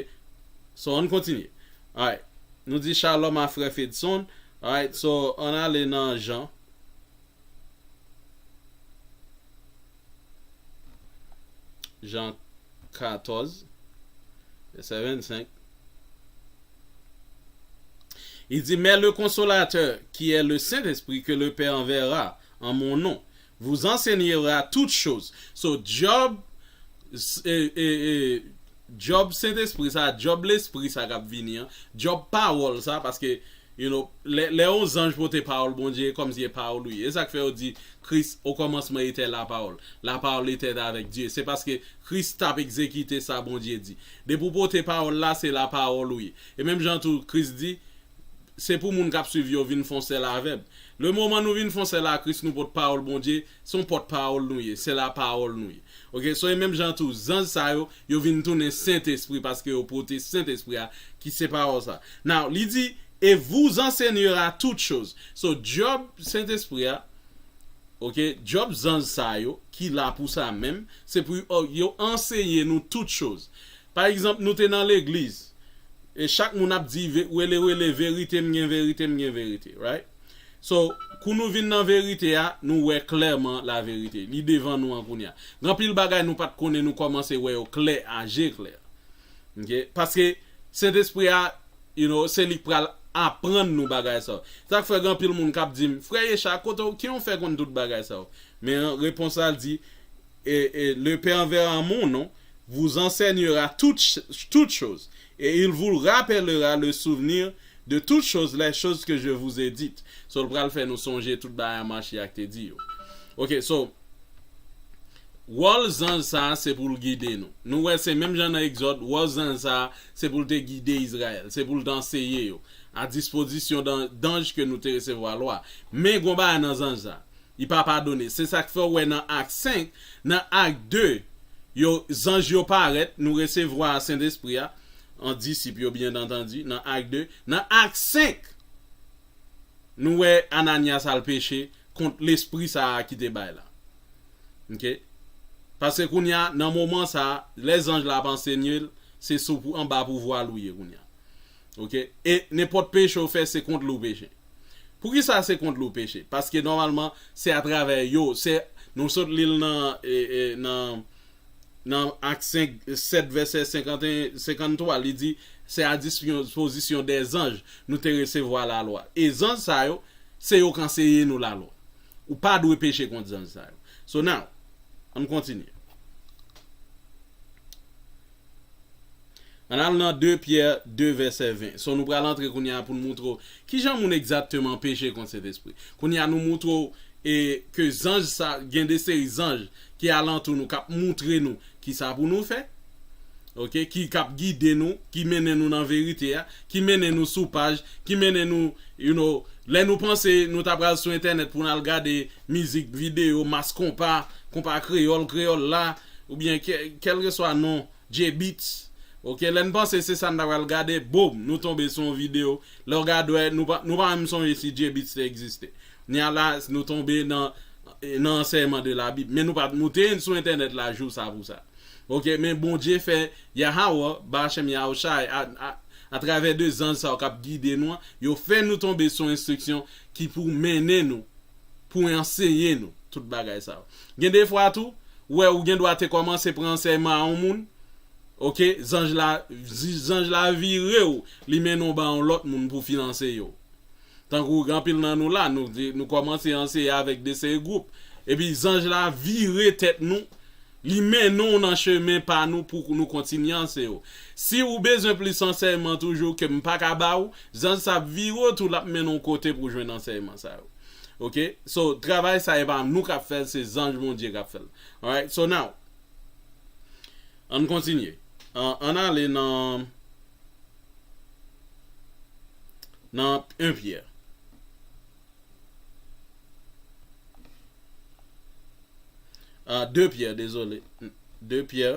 So, ann kontinye. Alright. Nou di shalom a frè Fedson. Alright, so, ann ale nan Jan. Jan katòz, vèsè vennsenk. Il dit, mais le consolateur, qui est le Saint-Esprit, que le Père enverra en mon nom, vous enseignera toutes choses. So, Job, e, e, e, Job Sentespri sa, Job Lespri sa k ap vini an, Job Pawòl sa, paske, you know, lè, lè yon zanj pote pawòl Bondye, kòmsi e pawòl ou ye. E sa k fè yo di, Christ, au commencement était la parole. La parole était avec Dieu. Se paske Christ t ap egzekite sa Bondye di. Depi w pote pawòl la, se la pawòl ou ye. E menm jan tou, Christ di, se pou moun k ap swiv yo vin fon sèl avè m. Le moman nou vin fon sèl a Christ, nou pot pawòl Bondye, se yon pòt pawòl nou ye, se la pawòl nou ye. Ok, so e menm jan tou, zanj sa yo, yo vin tounen Sentespri paske yo pote Sentespri a, ki se pawòl sa. Now, li di, et vous enseignera toutes choses. So, Job Sentespri a, ok, Job zanj sa yo, ki la pou sa menm, se pou yo, yo anseye nou tout choz. Pa egzanp, nou te nan legliz, e chak moun ap di, ve- wele, wele, verite, m gen verite, m gen verite, right? So, kou nou vin nan verite a, nou wè klèman la verite. Li devan nou an kounye a. Gen anpil bagay nou pa t konnen, nou kòmanse wè yo klè, a je klè. Ok? Paske Sentespri a, you know, se li k pral aprann nou bagay sa yo. Sa k fè gen anpil moun k ap di m, frè Yecha, kote w, ki w fè konn tout bagay sa yo? Men repons la, l di, et, et le Père enverra en mon nom, vous enseignera toutes, toutes choses, et il vous rappellera le souvenir de toutes choses, les choses que je vous ai dites. So, l pral fè nou sonje tout bagay Machiach te di yo. Ok, so, wòl zanj sa a se pou l gide nou. Nou wè se menm jan nan Egzòd, wòl zanj sa a se pou l te gide Izrayèl, se pou l te anseye yo, a dispozisyon dan- danj ke nou te resevwa lwa. Men gon bagay nan zanj sa a. Li pa padone. Se sa k fè w wè nan Ak senk, nan Ak de, yo, zanj yo parèt, nou resevwa Sentespri a, an disip yo, byen antandi, nan Ak de. Nan Ak senk, nou wè Ananyas al peche kont lespri sa a ki te bay la. Ok? Paske kounye a, nan moman sa a, lè zanj la ap ansenye l, se sou pou, anba pouvwa l ou ye kounye a. Ok? E nenpòt peche w fè, se kont li w peche. Poukisa se kont li w peche? Paske nòmalman, se atravè yo, se, nou sot li l nan, e, e, nan, nan Ak senk, sèt vèsè senkanteyen, senkanntwa, li di, se a dispozisyon dè zanj nou te resevwa lalwa. E zanj sa yo, se yo k anseye nou lalwa. Ou pa dwe peche kont zanj sa yo. So now, ann kontinye. Ann al nan de Pyè de vèsè ven. So nou pral antre kounye a pou n moutre w kijan moun egzakteman peche kont Sentespri. Kounye a nou moutre w e ke zanj sa, gen de seri zanj ki alantou nou k ap moutre nou kisa pou nou fè. Ok, ki k ap gide nou, ki mennen nou nan verite a, ki mennen nou sou paj, ki mennen nou, you know, lè nou panse nou ta pral sou entènèt pou n al gade mizik, videyo, mas konpa, konpa kreyòl, kreyòl la, oubyen kè- kèlkeswa non, J-Beatz. Ok, lè n panse se sa n ta pral gade, boum, nou tonbe sou yon videyo. Lè w gade, wè, nou pa, nou pa menm sonje si J-Beatz te egziste. Kounye a la, nou tonbe nan, nan ansèyman de la Bib. Men nou pa, nou te sou entènèt la jou sa pou sa. Ok, men Bondye fè Yahawah, Ba'ashem Yahushai, a, a, atravè de zanj sa yo k ap gide nou an, yo fè nou tonbe sou enstriksyon ki pou mennen nou, pou anseye nou tout bagay sa yo. Gen de fwa tou, ou wè ou gen dwa te kòmanse pran ansèyman a yon moun, ok, zanj la, zi- zanj la vire w, li mennen w ba yon lòt moun pou fin anseye w. Tankou gen anpil nan nou la, nou, nou kòmanse anseye avèk de seri gwoup. Epi zanj la vire tèt nou, li mennen w nan chemen pa nou pou nou kontinye anseye w. Si ou bezwen plis ansèyman toujou ke m pa ka ba ou, zanj sa ap vire w tou, l ap mennen w kote pou w jwenn ansèyman sa yo. Ok? So, travay sa e pa nou k ap fè l, se zanj Bondye k ap fè l. Alright? So now, ann kontinye. An, ann ale nan, nan en Pyè. Ah, de Pyè, dezole. De Pyè.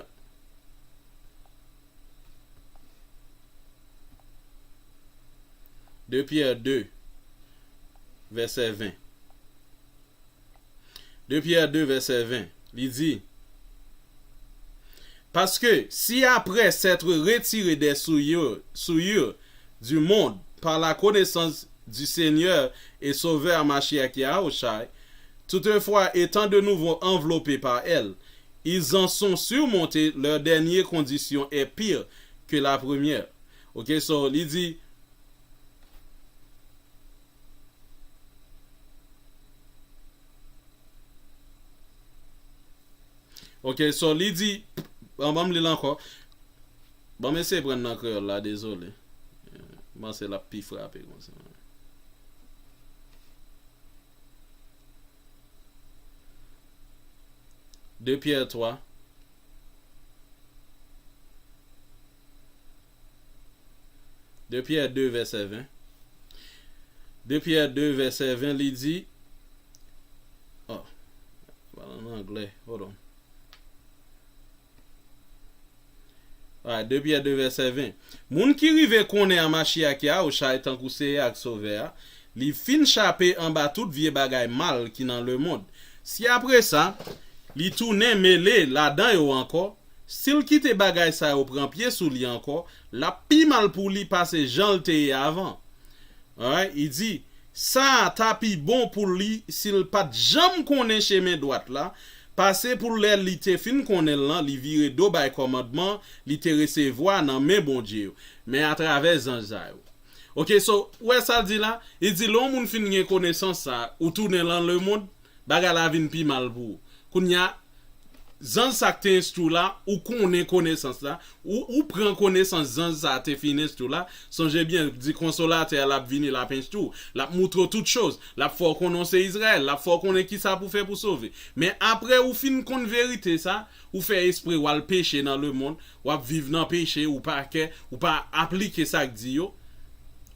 De Pyè de, vèsè ven. De Pyè de, vèsè ven, li di, Parce que si après s'être retirés des souillures, souillures du monde par la connaissance du Seigneur et Sauveur Mashiach Yahushai, toutefois étant de nouveau enveloppés par elle, ils en sont surmontés, leur dernière condition est pire que la première. Ok, so, li di, Ok, so li di, bon, ban m li l ankò. Ban m eseye pran nan kreyòl la, dezole. M panse l ap pi frape konsa. De Pyè twa. De Pyè de, vèsè ven. De Pyè de, vèsè ven, li di, oh, pale an anglè, hold on. Alright, de Pyè de, vèsè ven. Moun ki rive konnen an Mashiach Yahushai tankou Seyè ak Sovè a, li fin chape anba tout vye bagay mal ki nan lemonn. Si apre sa, li tounen mele ladan yo ankò, si l kite bagay sa yo pran pye sou li ankò, l ap pi mal pou li pase jan l te ye avan. Alright, li di, sa ta pi bon pou li si l pa t janm konnen chemen dwat la, pase pou lè li te fin konnen l lan, li vire do bay kòmandman li te resevwa nan men Bondye yo, men atravè zanj sa yo. Ok, so, ou wè sa l di la? Li di, lè yon moun fin gen konesans sa, ou tounen lan lemonn, bagay la vin pi mal pou ou. Kounye a, zanj sa k te enstwi w la, ou konnen konesans la, ou, ou pran konesans zanj sa te fin enstwi w la, sonje byen, di Konsolatè a l ap vini, l ap enstwi w, l ap moutre w tout choz, l ap fè w konnen w se Izrayèl, l ap fè w konnen kisa pou fè pou sove. Men apre ou fin konn verite sa, ou fè espre w al peche nan lemonn, w ap viv nan peche, ou pa kè, ou pa aplike sa k di yo.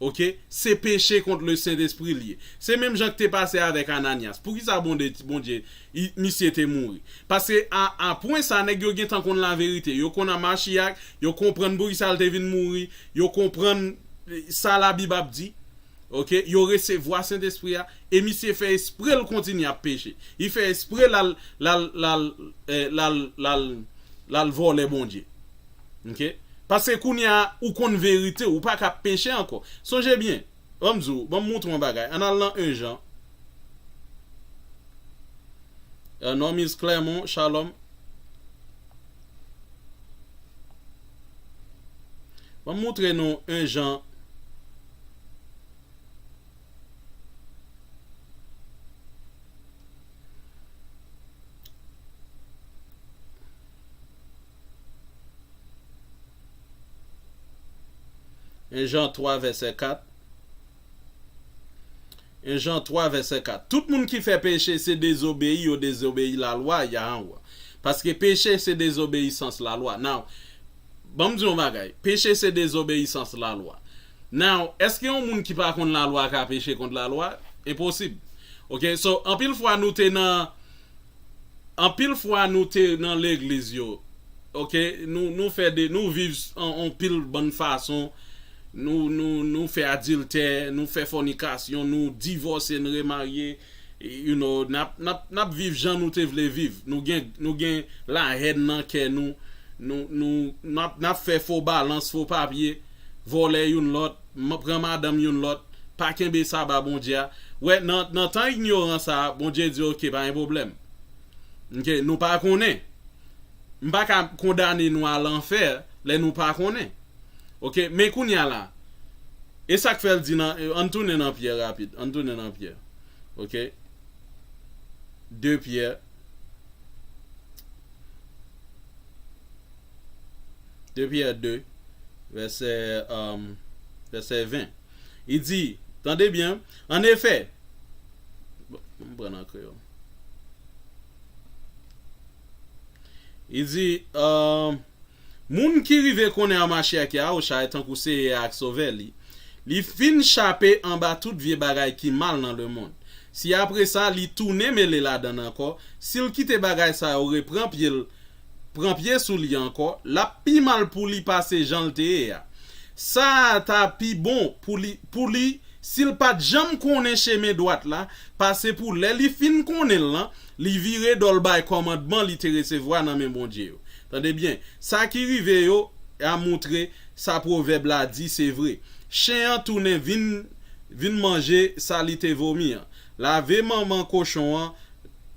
Ok? Se peche kont le Sentespri l ye. Se menm jan k te pase avèk Ananyas. Poukisa Bondye, Bondye, i- misye te mouri? Paske a, a pwen sa, nèg yo gentan konn laverite. Yo konn an Machiyak, yo konprann poukisa l te vin mouri, yo konprann, eh, sa Labib ap di. Ok? Yo resevwa Sentespri a, e misye fè espre l kontinye ap peche. Li fè espre l al, l al, l al, eh, l al, l al, l al vòlè Bondye. Ok? Paske kounye a, ou konn verite, ou pa ka peche ankò. Sonje byen, ban m di w, ban m montre w yon bagay. Ann al nan en Jan. Euh, Normise Clermont, shalom. Ban m montre nou en Jan. En Jan twa, vèsè kat. En Jan twa, vèsè kat. Tout moun ki fè peche se dezobeyi, yo dezobeyi lalwa Yahweh. Paske peche se dezobeyisans lalwa. Now, ban m di yon bagay. Peche se dezobeyisans lalwa. Now, èske yon moun ki pa konn lalwa ka peche kont lalwa? Enposib. Ok, so, anpil fwa nou te nan, anpil fwa nou te nan legliz yo. Ok, nou, nou fè de, nou viv an, an pil bann fason. Nou, nou, nou fè adiltè, nou fè fònikasyon, nou divòse, n remarye. You know, n ap, n ap, n ap viv jan nou te vle viv. Nou gen, nou gen lahèn nan kè nou. Nou, nou, n ap, n ap fè fo balans, fo papye, vòlè youn lòt, m-, pran madanm youn lòt, pa kenbe saba Bondye a. Wè, nan, nan tan ignorans sa, Bondye di, "Ok, pa gen pwoblèm." Ok, nou pa konnen. M pa ka kondane nou a lanfè lè nou pa konnen. Ok, men kounye a la, e sa k fè l di nan, ann tounen nan Pyè rapid, ann tounen nan Pyè. Ok? De Pyè. De Pyè de, vèsè, um, vèsè ven. Li di, tande byen, ann efè, bon, m pran an kreyòl. Li di, um, moun ki rive konnen an Machiyak Yahushua tankou Seyè ak Sovè li, li fin chape anba tout vye bagay ki mal nan lemonn. Si apre sa, li tounen mele ladan l ankò, si l kite bagay sa yo repran pye l, pran pye sou li ankò, l ap pi mal pou li pase jan l te ye a. Sa a ta pi bon pou li, pou li si l pa t janm konnen chemen dwat la, pase pou lè li fin konnen l lan, li vire do l bay kòmandman li te resevwa nan men Bondye yo. Tande byen, sa ki rive yo a moutre sa pwovèb la di se vre. Chen an tounen vin, vin manje sa li te vomi an. Lave manman kochon an,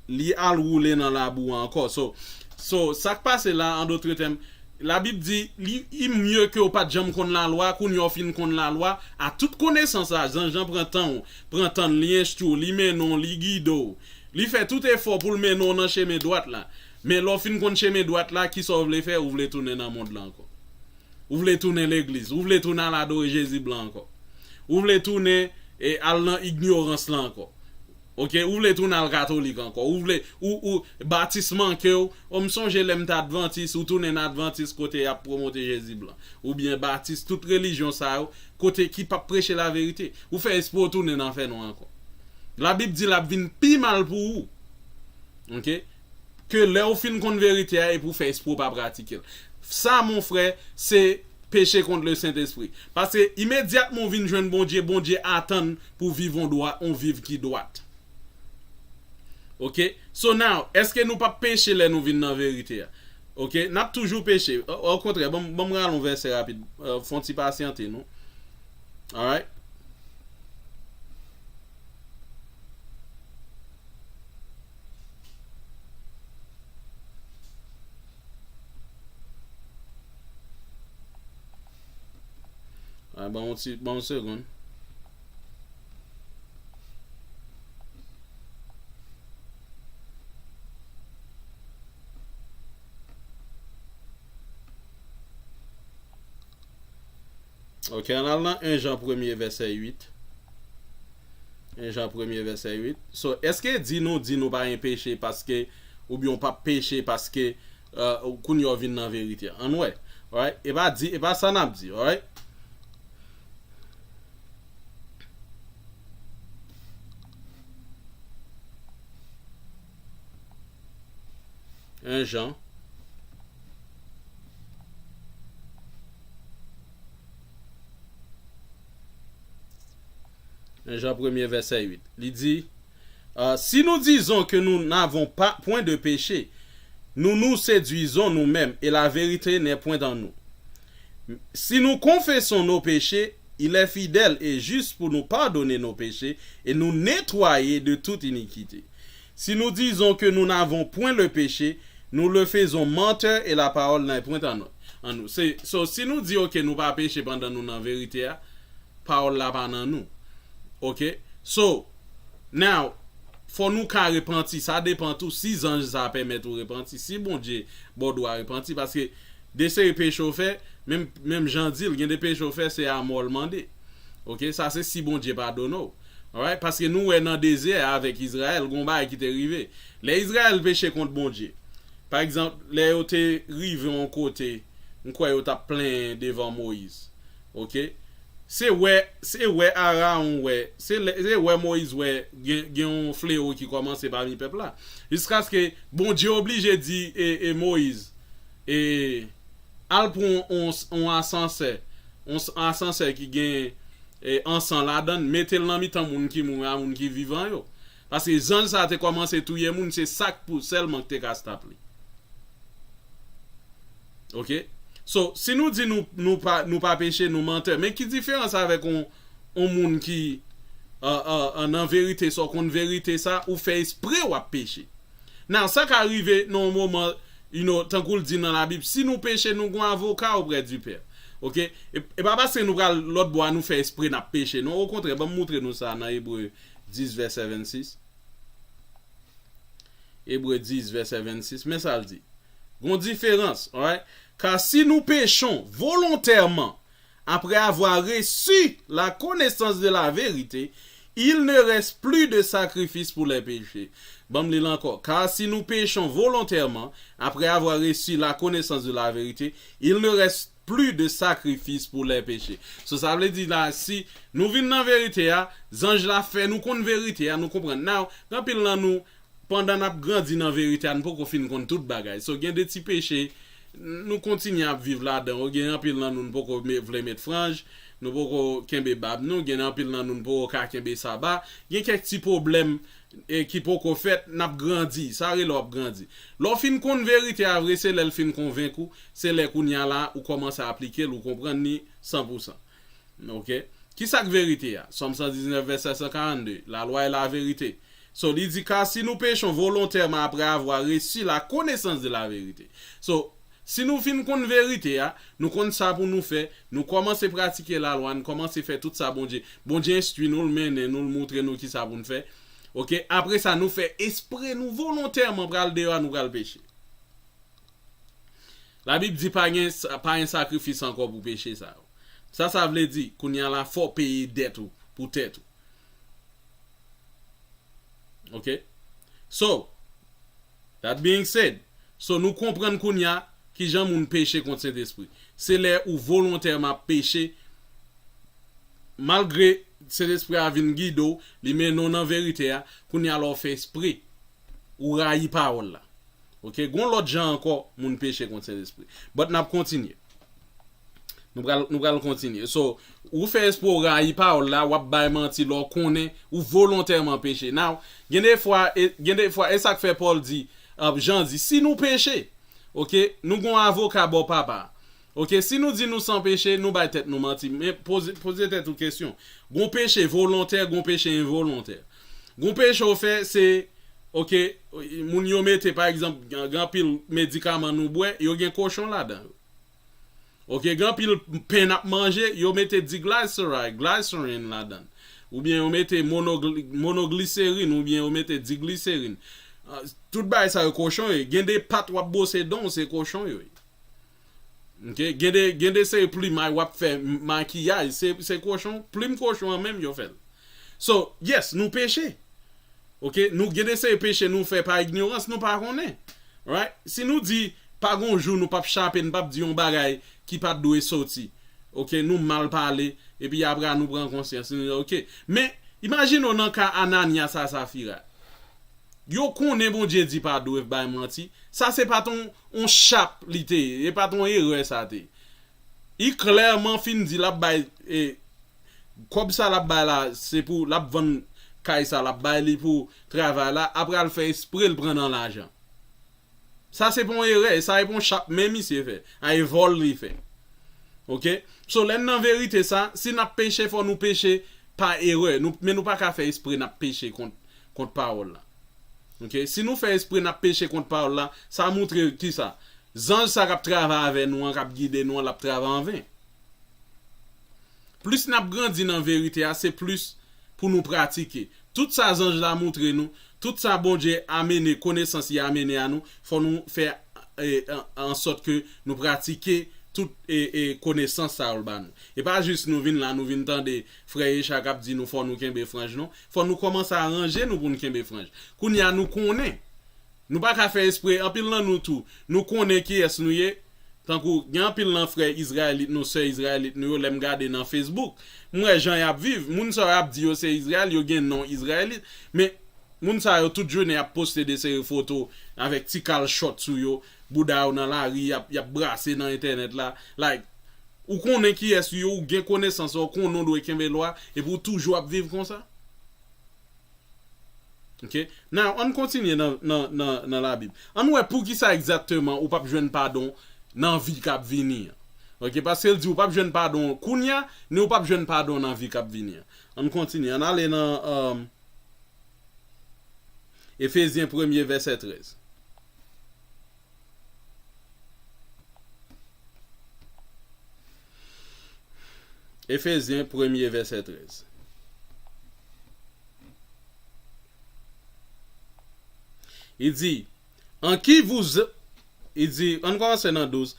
li al woule nan labou an ankò. So, so sa k pase la, an dòt tèm, Labib di, li, li mye ke w pa t janm konn lalwa, kounye a w fin konn lalwa, a tout konesans la, zanj lan pran tan w, pran tan l, li enstwi w, li mennen w, li gide w, li fè tout efò pou l mennen w nan chemen dwat la. Men lè w fin konn chemen dwat la, kisa w vle fè? Ou vle tounen nan mond lan ankò. Ou vle tounen legliz. Ou vle tounen al adore Jezi blan ankò. Ou vle tounen e al nan ignorans lan ankò. Oke, ou vle tounen al katolik ankò. Ou vle, ou, ou, batis manke w. O, m sonje lè m te advantis, ou tounen nan advantis kote y ap pwomote Jezi blan. Oubyen batis, tout relijyon sa yo, kote ki p ap preche laverite. Ou fè espre w tounen nan fènwa ankò. Labib di l ap vin pi mal pou ou. Oke? Ke lè w fin konn verite a epi w fè espre w pa pratike l. Sa, mon frè, se peche kont le Sentespri. Paske imedyatman w vin jwenn Bondye, Bondye atann pou w viv yon dwa, yon viv ki dwat. Oke? So now, èske nou p ap peche lè nou vin nan verite a? Oke? N ap toujou peche. O, okontrè, ban m, ban m rale yon vèsè rapid. Euh, fè yon ti pasyante, non? Alright? Alright, ban m yon ti, ban m yon segonn. Ok, ann al nan en Jan premye vèsè uit. En Jan premye vèsè uit. So, èske di nou di nou pa gen peche paske, oubyen w p ap peche paske, euh, kounye a w vin nan verite a? Ann wè. Alright? E pa di, e pa sa n ap di, alright? En Jan. En Jan premye vèsè uit. Li di, euh, si nous disons que nous n'avons pas, point de péché, nous nous séduisons nous-mêmes et la vérité n'est point en nous. Si nous confessons nos péchés, il est fidèle et juste pour nous pardonner nos péchés et nous nettoyer de toute iniquité. Si nous disons que nous n'avons point le péché, nous le faisons menteur et la parole n'est point en nous. En nous. Se, so, si nou di, ok, nou pa peche pandan nou nan verite a, pawòl la pa nan nou. Ok? So, now, fò nou ka repanti. Sa depann tou si zanj sa pèmèt ou repanti. Si Bondye ba w dwa repanti, paske de seri peche w fè, menm, menm Jan di l, gen de peche w fè, se amò l mande. Ok? Sa se si Bondye padone w. Alright? Paske nou wè nan dezè a avèk Izrayèl, gen yon bagay ki te rive. Lè Izrayèl peche kont Bondye, pa egzanp, lè yo te rive yon kote, m kwè yo t ap plenyen devan Moyiz. Ok? Se wè, se wè Arawon wè, se lè, se wè Moyiz wè gen, gen yon flewo ki kòmanse pami pèp la. Jiskaske Bondye oblije di, e, e Moyiz, e, al pran yon, yon, yon asansè, yon s-, asansè ki gen, e, ansan ladan l, mete l nan mitan moun ki mouri a moun ki vivan yo. Paske zanj sa a te kòmanse touye moun, se sa k pou sèlman k te ka stop li. Ok? So, si nou di nou, nou pa, nou pa peche, nou mantè. Men ki diferans avèk yon, yon moun ki, euh, euh, euh, nan verite, sa w konn verite sa, ou fè espre w ap peche? Now, sa ka rive nan yon moman, you know, tankou l di nan Labib, si nou peche, nou gon avoka oprè di Pè. Ok? E, e pa paske nou pral lòt bò a, nou fè espre n ap peche. Non, okontrè, ban m moutre nou sa nan Ebre dis, vèsè vennsis. Ebre dis, vèsè vennsis, men sa l di. Gon diferans, alright? Car si nous péchons volontairement, après avoir reçu la connaissance de la vérité, il ne reste plus de sacrifice pour les péchés. Ban m li l ankò. Car si nous péchons volontairement, après avoir reçu la connaissance de la vérité, il ne reste plus de sacrifice pour les péchés. So, sa vle di la, si nou vin nan verite a, zanj la fè nou konn verite a, nou konprann. Now, gen anpil nan nou, pandan n ap grandi nan verite a, nou poko fin konn tout bagay. So, gen de ti peche, nou kontinye ap viv ladan yo. Gen anpil nan nou, nou poko me-, vle met franj, nou poko kenbe bab nou, gen anpil nan nou, nou poko ka kenbe saba. Gen kèk ti pwoblèm e ki poko fèt, n ap grandi. Sa rele w ap grandi. Lè w fin konn verite a vre, se lè l fin konvenk ou, se lè kounye a la ou kòmanse aplike l, ou konprann li san pou san. Ok? Ki sa k verite a? Sòm san diznèf, vèsè san karannde. La loi est la vérité. So, li di, car si nous péchons volontairement après avoir reçu la connaissance de la vérité. So, si nou fin konn verite a, nou konn sa pou nou fè, nou kòmanse pratike lalwa, nou kòmanse fè tout sa Bondye. Bondye enstwi nou, l mennen nou, l moutre nou ki sa pou n fè. Ok? Apre sa, nou fè espre nou volontèman pral deyò a, nou pral peche. Labib di pa gen, pa gen sakrifis ankò pou peche sa yo. Sa, sa vle di, kounye a la, fò w peye dèt ou pou tèt ou. Ok? So, that being said, so nou konprann kounye a kijan moun peche kont Sentespri. Se lè ou volontèman ap peche, malgre Sentespri a vin gide w, li mennen w nan verite a, kounye a la w fè espre, ou rayi pawòl la. Ok, gon lòt jan ankò moun peche kont Sentespri. But n ap kontinye. Nou pral, nou pral kontinye. So, ou fè espre w rayi pawòl la, w ap bay manti lè w konnen ou volontèman peche. Now, gen de fwa, e, gen de fwa, e sa k fè Pòl di, uh, Jan di, si nou peche, ok, nou gon avoka bò Papa. Ok, si nou di nou san peche, nou bay tèt nou manti. Men poze, poze tèt ou kesyon. Gon peche volontè, gon peche envolontè. Gon peche w fè, se, ok, moun yo mete, pa egzanp, gen, gen anpil medikaman nou bwè, yo gen kochon ladan yo. Ok, gen anpil pen n ap manje, yo mete diglyceride, glycerin ladan. Oubyen yo mete monogli-, monogliserin, oubyen yo mete digliserin. Ah, tout bagay sa yo kochon yo. Gen de pat w ap bwose dan w, se kochon yo ye. Ok? Gen de, gen de seri plim ay w ap fè m-, makiyaj, se, se kochon, plim kochon an menm yo fè l. So, yes, nou peche. Ok? Nou gen de seri peche nou fè pa ignorans, nou pa konnen. Right? Si nou di, pa gon jou nou p ap chape, n p ap di yon bagay ki pa t dwe soti. Ok? Nou mal pale, epi apre a nou pran konsyans, nou di, ok. Men, imajine w nan ka Ananya sa, Safira. Yo konnen Bondye di pa dwe bay manti. Sa se pa t on, on chap li te ye. E pa t on erè sa te ye. Li klèman fin di l ap bay, e, kòb sa l ap bay la, se pou l ap vann kay sa, l ap bay li pou travay la. Apre a l fè espre l pran nan lajan. Sa se pa yon erè, sa e pa yon chap men misye fè. A e vòl li fè. Ok? So, lè n nan verite sa, si n ap peche, fò nou peche pa erè. Nou, men nou pa ka fè espre n ap peche kont, kont pawòl la. Ok? Si nou fè espre n ap peche kont pawòl la, sa moutre ki sa? Zanj sa k ap travay avè nou an, k ap gide nou an, l ap travay anven. Plis n ap grandi nan verite a, se plis pou nou pratike. Tout sa zanj la moutre nou, tout sa Bondye amene, konesans li amene a nou, fò nou fè, e, an, an sòt ke nou pratike tout, e, e, konesans sa yo l ba nou. E pa jis nou vin la, nou vin tande frè Echa k ap di nou fò nou kenbe franj, non. Fò nou kòmanse aranje nou pou n kenbe franj. Kounye a nou konnen. Nou pa ka fè espre, anpil nan nou tou, nou konnen kiyès nou ye. Tankou, gen anpil nan frè Izrayelit nou, sè Izrayelit nou yo, lè m gade nan Facebook, m wè jan y ap viv. Moun sa yo ap di yo se Izrayèl, yo gen non Izrayelit. Men, moun sa yo tout jounen y ap poste de seri foto avèk ti kal chòt sou yo, bouda yo nan lari, y ap, y ap brase nan entènèt la. Like, ou konnen kiyès ou ye, ou gen konesans, ou konnen w dwe kenbe lwa, epi w toujou ap viv konsa. Ok? Now, ann kontinye nan, nan, nan, nan Labib. Ann wè poukisa egzakteman ou p ap jwenn padon nan vi k ap vini an. Ok? Paske l di ou p ap jwenn padon kounye a, ni ou p ap jwenn padon nan vi k ap vini an. Ann kontinye. Ann ale nan, um, Efezyen premye vèsè trèz. Efezyen premye vèsè trèz. Li di, en qui vous, li di, ann kòmanse nan douz.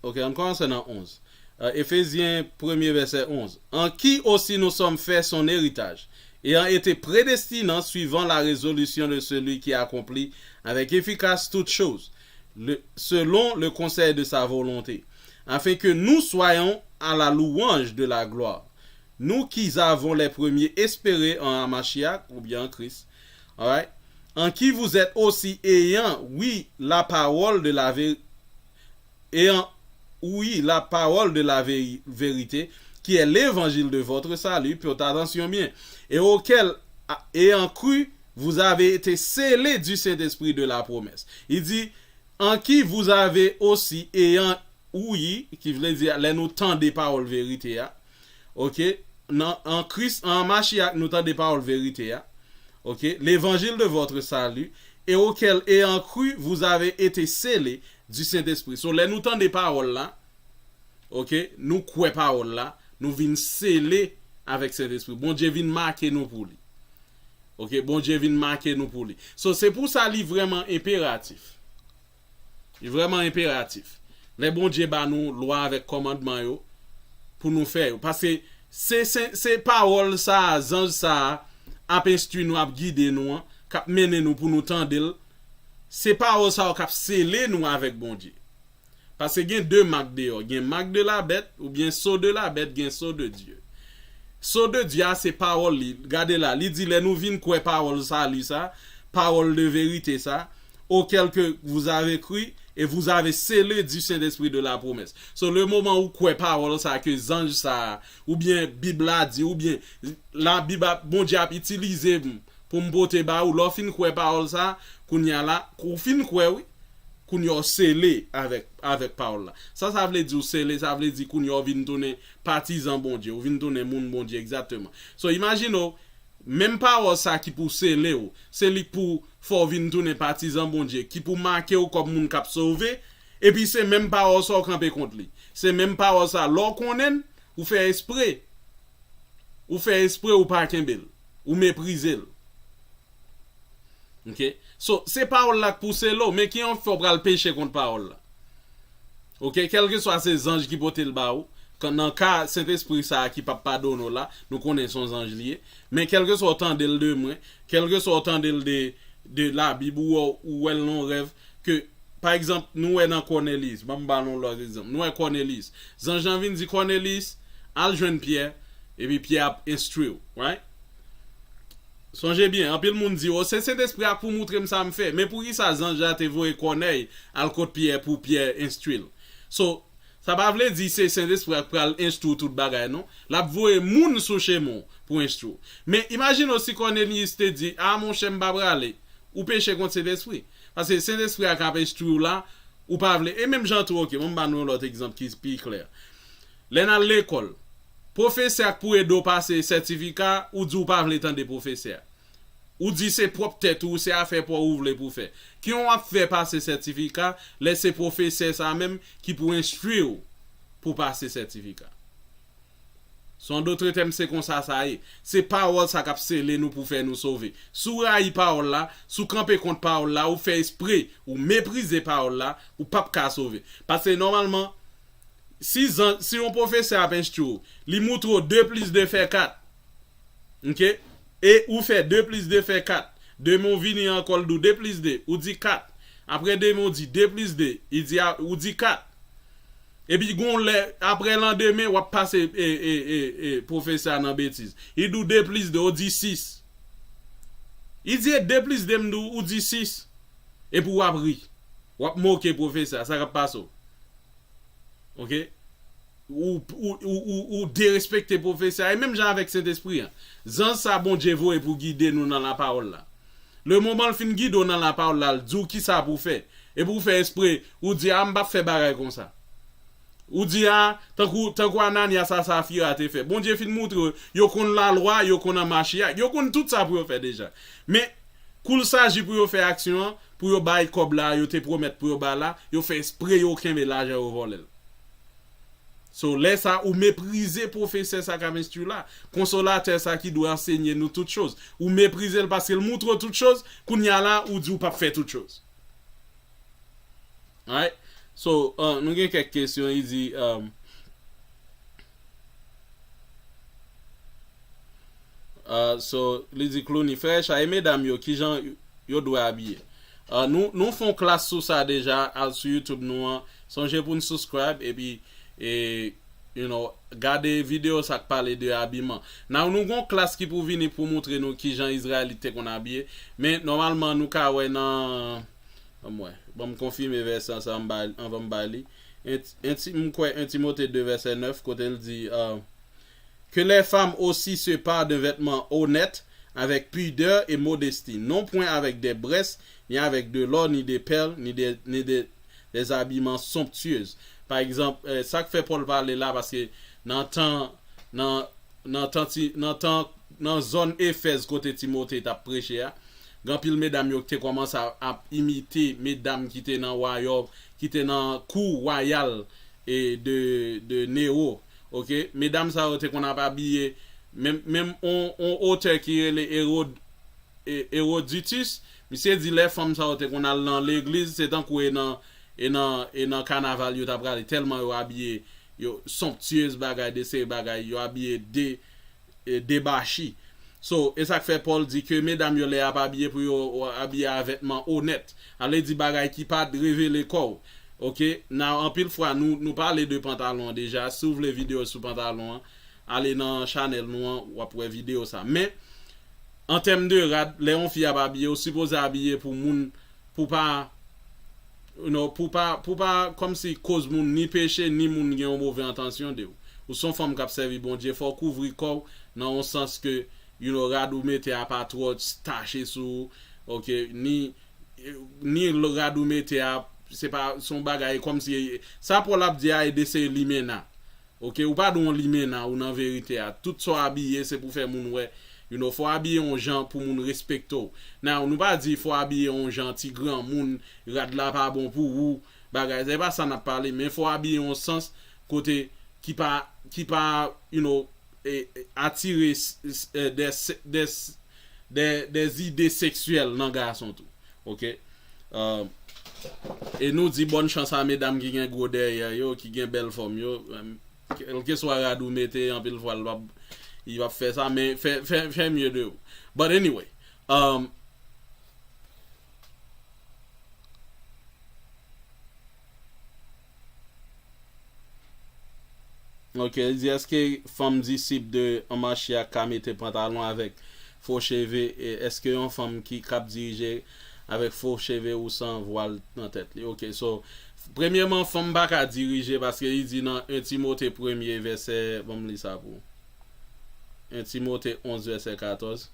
Ok, ann kòmanse nan onz. Euh, Éphésiens premier verset onze. En qui aussi nous sommes faits son héritage, ayant été prédestinés suivant la résolution de celui qui accomplit avec efficacité toutes choses, le, selon le conseil de sa volonté, afin que nous soyons à la louange de la gloire. Nous qui avons les premiers espéré en Hamashiach, oubyen an Kris. Alright? En qui vous êtes aussi, ayant, oui, la parole de la vé-, ayant, oui, la parole de la vé-, vérité, qui est l'évangile de votre salut, portez attention bien, et auquel, ayant cru, vous avez été scellés du Saint-Esprit de la promesse. Il dit, en qui vous avez aussi, ayant ouï, ki vle di lè nou tande pawòl verite a, ok, nan, an Kris, an Machiach, nou tande pawòl verite a, ok, l'évangile de votre salut, et auquel, ayant cru, vous avez été scellés du Saint-Esprit. So, lè nou tande pawòl la, ok, nou kwè pawòl la, nou vin sele avèk Sentespri. Bondye vin make nou pou li. Ok, Bondye vin make nou pou li. So, se pou sa li vrèman enperatif. Li vrèman enperatif. Lè Bondye ba nou lwa avèk kòmandman yo pou nou fè yo. Paske se, se, se pawòl sa a, zanj sa a ap enstwi nou, ap gide nou an, k ap mennen nou pou nou tande l. Se pawòl sa yo k ap sele nou avèk Bondye. Paske gen de mak deyò. Gen mak de la bèt, oubyen so de la bèt, gen so de Dye. So de Dye a se pawòl li. Gade la, li di lè nou vin kwè pawòl sali sa, pawòl de verite sa, auquel que vous avez cru et vous avez scellé du Saint-Esprit de la promesse. So, le moman ou kwè pawòl sa ke zanj sa, oubyen Bib la di, oubyen la Bib ap, Bondye ap itilize m pou m pote ba ou, lè w fin kwè pawòl sa, kounye a la, ou fin kwè wi, kounye a w sele avèk, avèk pawòl la. Sa sa vle di w sele, sa vle di kounye a w vin tounen patizan Bondye, ou vin tounen moun Bondye egzakteman. So, imajine w, menm pawòl sa ki pou sele w, se li k pou fè w vin tounen patizan Bondye, ki pou make w kòm moun k ap sove, epi se menm pawòl sa w kanpe kont li. Se menm pawòl sa, lè w konnen l, ou fè espre, ou fè espre ou pa kenbe l, ou meprize l. Ok? So, se pawòl la k pou sele w, men ki an fè w pral peche kont pawòl la. Ok? Kèlkeswa se zanj ki pote l ba ou, kan nan ka Sentespri sa a ki p ap padone w la, nou konnen se yon zanj li ye. Men kèlkeswa w tande l de mwen, kèlkeswa w tande l de, de Labib, ou, ou wè l nan yon rèv, ke, pa egzanp, nou wè nan Kòneliyis, ban m ba nou lòt egzanp. Nou wè Kòneliyis. Zanj lan vin di Kòneliyis, al jwenn Pyè, epi Pyè ap enstwi w, right? Sonje byen, anpil moun di, o, se Sentespri a k pou moutre m sa m fè. Men poukisa zanj la te voye Kònèy al kot Pyè pou Pyè enstwi l? So, sa pa vle di se Sentespri a k pral enstwi w tout bagay, non. L ap voye moun sou chemen w pou enstwi w. Men imajine w si Kòneliyis te di, a, monchè, m pa prale. Ou peche kont Sentespri. Paske Sentespri a k ap enstwi w la, ou pa vle. E menm jan tou, ok, ban m ba nou yon lòt egzanp ki pi klè. Lè n al lekòl, pwofesè a k pou ede w pase sètifika, ou di w pa vle tande pwofesè a. Ou di se pwòp tèt ou, se afè pa w ou vle pou w fè. Kijan w ap fè pase sètifika, lè se pwofesè sa a menm ki pou enstwi w pou pase sètifika? So, an dòt tèm, se konsa sa ye. Se pawòl sa k ap sele nou pou fè nou sove. Si w rayi pawòl la, si w kanpe kont pawòl la, ou fè espre, ou meprize pawòl la, ou p ap ka sove. Paske nòmalman, si zan, si yon pwofesè ap enstwi w, li moutre w de plis de fè kat. Ok? E ou fè de plis de fè kat. Demen w vini ankò, l di w de plis de, ou di kat. Apre demen w di de plis de, li di a, ou di kat. Epi gon lè, apre landemen, w ap pase, e, e, e, e, pwofesè a nan betiz. Li di w de plis de, ou di sis. Li di e de plis de m di w, ou di sis. Epi w ap ri. W ap moke pwofesè a, sa k ap pase w. Ok? Ou, ou, ou, ou, ou derespekte pwofesè a. E menm jan avèk Sentespri an. Zanj sa Bondye voye pou gide nou nan lapawòl la. Le moman l fin gide w nan lapawòl la, l di w kisa pou w fè. Epi w fè espre, ou di, a, m p ap fè bagay konsa. Ou di, a, tankou, tankou Ananyas a Safira te fè. Bondye fin moutre yo, yo konn lalwa, yo konn an Machiyak, yo konn tout sa pou yo fè deja. Men, kou l saji pou yo fè aksyon an, pou yo bay kòb la, yo te pwomèt pou yo bay la, yo fè espre yo kenbe lajan yo vòlè l. So, lè sa, ou meprize pwofesè sa k ap enstwi la, konsolatè sa ki dwe ansenye nou tout choz. Ou meprize l paske l moutre w tout choz, kounye a la, ou di w p ap fè tout choz. Alright? So, uh, nou gen kèk kesyon, li di, um, uh, so, li di, Clooney, frè Echa, e medam yo, kijan yo dwe abiye? Uh, nou, nou fè yon klas sou sa deja, al sou YouTube nou an. Sonje pou n subscribe, epi, e, you know, gade videyo sa k pale de abiman. Now, nou gen yon klas ki pou vini pou moutre nou kijan Izrayelit te konn abiye. Men, nòmalman, nou ka wè nan, ban m wè, ban m konfime vèsè sa anba, anvan m ba li. En, en Ti-, m kwè en Timote de vèsè nèf, kote l di, uh, Que les femmes aussi se parent d'un vêtement honnête, avec pudeur et modestie, non point avec des brèces, ni avec de l'or, ni des perles, ni des, ni des, des habillements somptueux. Pa egzanp, eh, sa k fè Pòl pale la, paske nan tan, nan, nan tan, ti, nan tan, nan zòn Efèz kote Timote t ap preche a, gen anpil medam yo ki te kòmanse ap, ap imite medam ki te nan wayòm, ki te nan kou wayal e de, de Nero. Ok, medam sa yo te konn ap abiye, menm, menm on, on otè ki rele Erod, e, Erodotus, misye di lè fanm sa yo te konn al nan legliz, se tankou e nan, e nan, e nan kanaval yo ta prale, tèlman yo abiye, yo somptueuse bagay, de seri bagay, yo abiye de, e, debachi. So, e sa k fè Pòl di ke medam yo lè y ap abiye pou yo abiye a vètman onèt. Sa vle di bagay ki pa revele kò w. Ok? Now, anpil fwa, nou, nou pale de pantalon an deja. Si w vle videyo sou pantalon an, ale nan chanèl nou an, w ap wè videyo sa. Men, an tèm de rad, lè yon fi ap abiye, ou sipoze abiye pou moun, pou pa, you know, pou pa, pou pa kòmsi koz moun ni peche, ni moun gen yon move entansyon de ou. Ou se yon fanm k ap sèvi Bondye, fò w kouvri kò w nan yon sans ke, you know, rad ou mete a pa twò tache sou ou, ok, ni, ni rad ou mete a, se pa, se yon bagay kòmsi, sa Pòl ap di a, e de se limena. Ok, ou pa dwe yon limena, ou nan verite a. Tout sa w abiye, se pou fè moun wè. You know, fò w abiye yon jan pou moun respekte w. Now, nou pa di fò w abiye yon jan ti granmoun, rad la pa bon pou ou, bagay. Se pa sa n ap pale, men fò w abiye yon sans kote ki pa, ki pa, you know, e, e, atire s, s, e, de, se- de, s- de, de zide seksyèl nan gason tou. Ok? Um, e nou di bòn chans a medam ki gen gwo dèyè yo, ki gen bèl fòm yo. Um, kèlkeswa rad ou mete, anpil fwa, l p ap, li p ap fè sa, men fè, fè, fè mye de ou. But anyway, um, Ok, li di, èske fanm disip de an Machiach ka mete pantalon avèk fo cheve? E èske yon fanm ki k ap dirije avèk fo cheve ou san vwal nan tèt li? Ok, so, premyèman, fanm pa ka dirije paske li di nan en Timote premye vèsè, ban m li sa pou ou. En Timote onz vèsè katòz.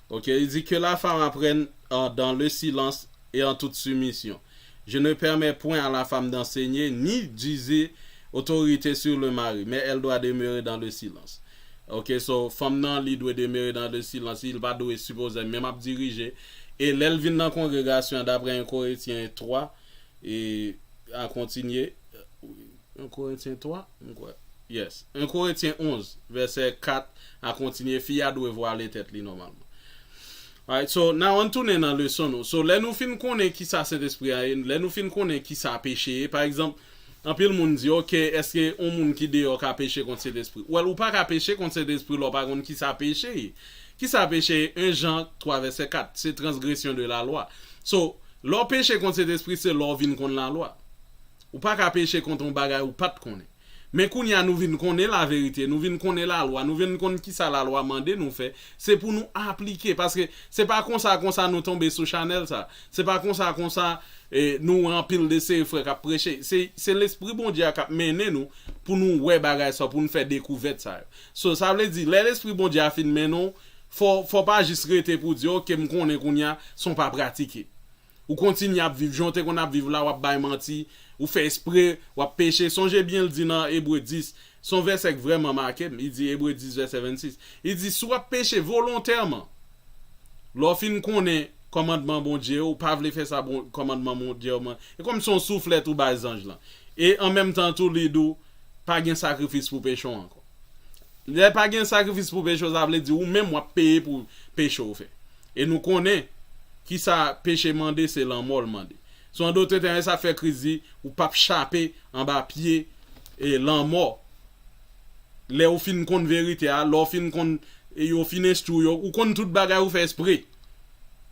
Ok, li di que la femme apprenne, euh, dans le silence et en toute soumission. Je ne permets point à la femme d'enseigner ni d'user autorité sur le mari, mais elle doit demeurer dans le silence. Ok, so, fanm nan, li dwe demere dans le silence, li pa dwe sipoze menm ap dirije. E lè l vin nan kongregasyon an, daprè en Korentyen twa, e a kontinye, en Korentyen twa, m kwè. Yes. En Korentyen onz, vèsè kat a kontinye, fi a dwe vwale tèt li nòmalman. Alright, so, now ann tounen nan leson nou. So, lè nou fin konnen ki sa Sentespri a ye, lè nou fin konnen ki sa peche ye, pa egzanp, anpil moun di, ok, èske yon moun ki deyò ka peche kont Sentespri? Well, ou pa ka peche kont Sentespri lè w pa konn ki sa peche ye. Ki sa peche ye? En Jan twa vèsè kat, se transgression de la loi. So, lè w peche kont Sentespri, se lè w vin konn lalwa. Ou pa ka peche kont yon bagay ou pa t konnen. Men kounye a nou vin konnen laverite, nou vin konnen lalwa, nou vin konn ki sa lalwa mande nou fè, se pou nou aplike, paske se pa konsa konsa nou tonbe sou chanèl sa, se pa konsa konsa, e, nou wè anpil de seri frè k ap preche, se, se Lespri Bondye a k ap mennen nou pou nou wè bagay sa, pou nou fè dekouvèt sa yo. So, sa vle di, lè Lespri Bondye a fin mennen w, fò, fò pa jis rete pou di, ok, m konnen kounye a, san w pa pratike. Ou kontinye ap viv jan w te konn ap viv la, w ap bay manti, ou fè espre, w ap peche. Sonje byen l di nan Ebre dis, se yon vèsè k vrèman make m. Li di, Ebre dis, vèsè vennsis. Li di, si w ap peche volontèman, lè w fin konnen kòmandman Bondye yo, ou pa vle fè sa bon, kòmandman Bondye yo, man, e kòm se yon souflèt ou bay zanj lan. E an menm tan tou, li di w, pa gen sakrifis pou peche w ankò. Lè pa gen sakrifis pou peche w, sa vle di ou menm w ap peye pou peche w fè. E nou konnen ki sa peche mande, se lanmò l mande. So, an dòt tèm, e sa k fè Kris di, ou p ap chape anba pye, e, lanmò. Lè ou fin konn verite a, lè w fin konn, e, yo fin enstwi w, ou konn tout bagay ou fè espre,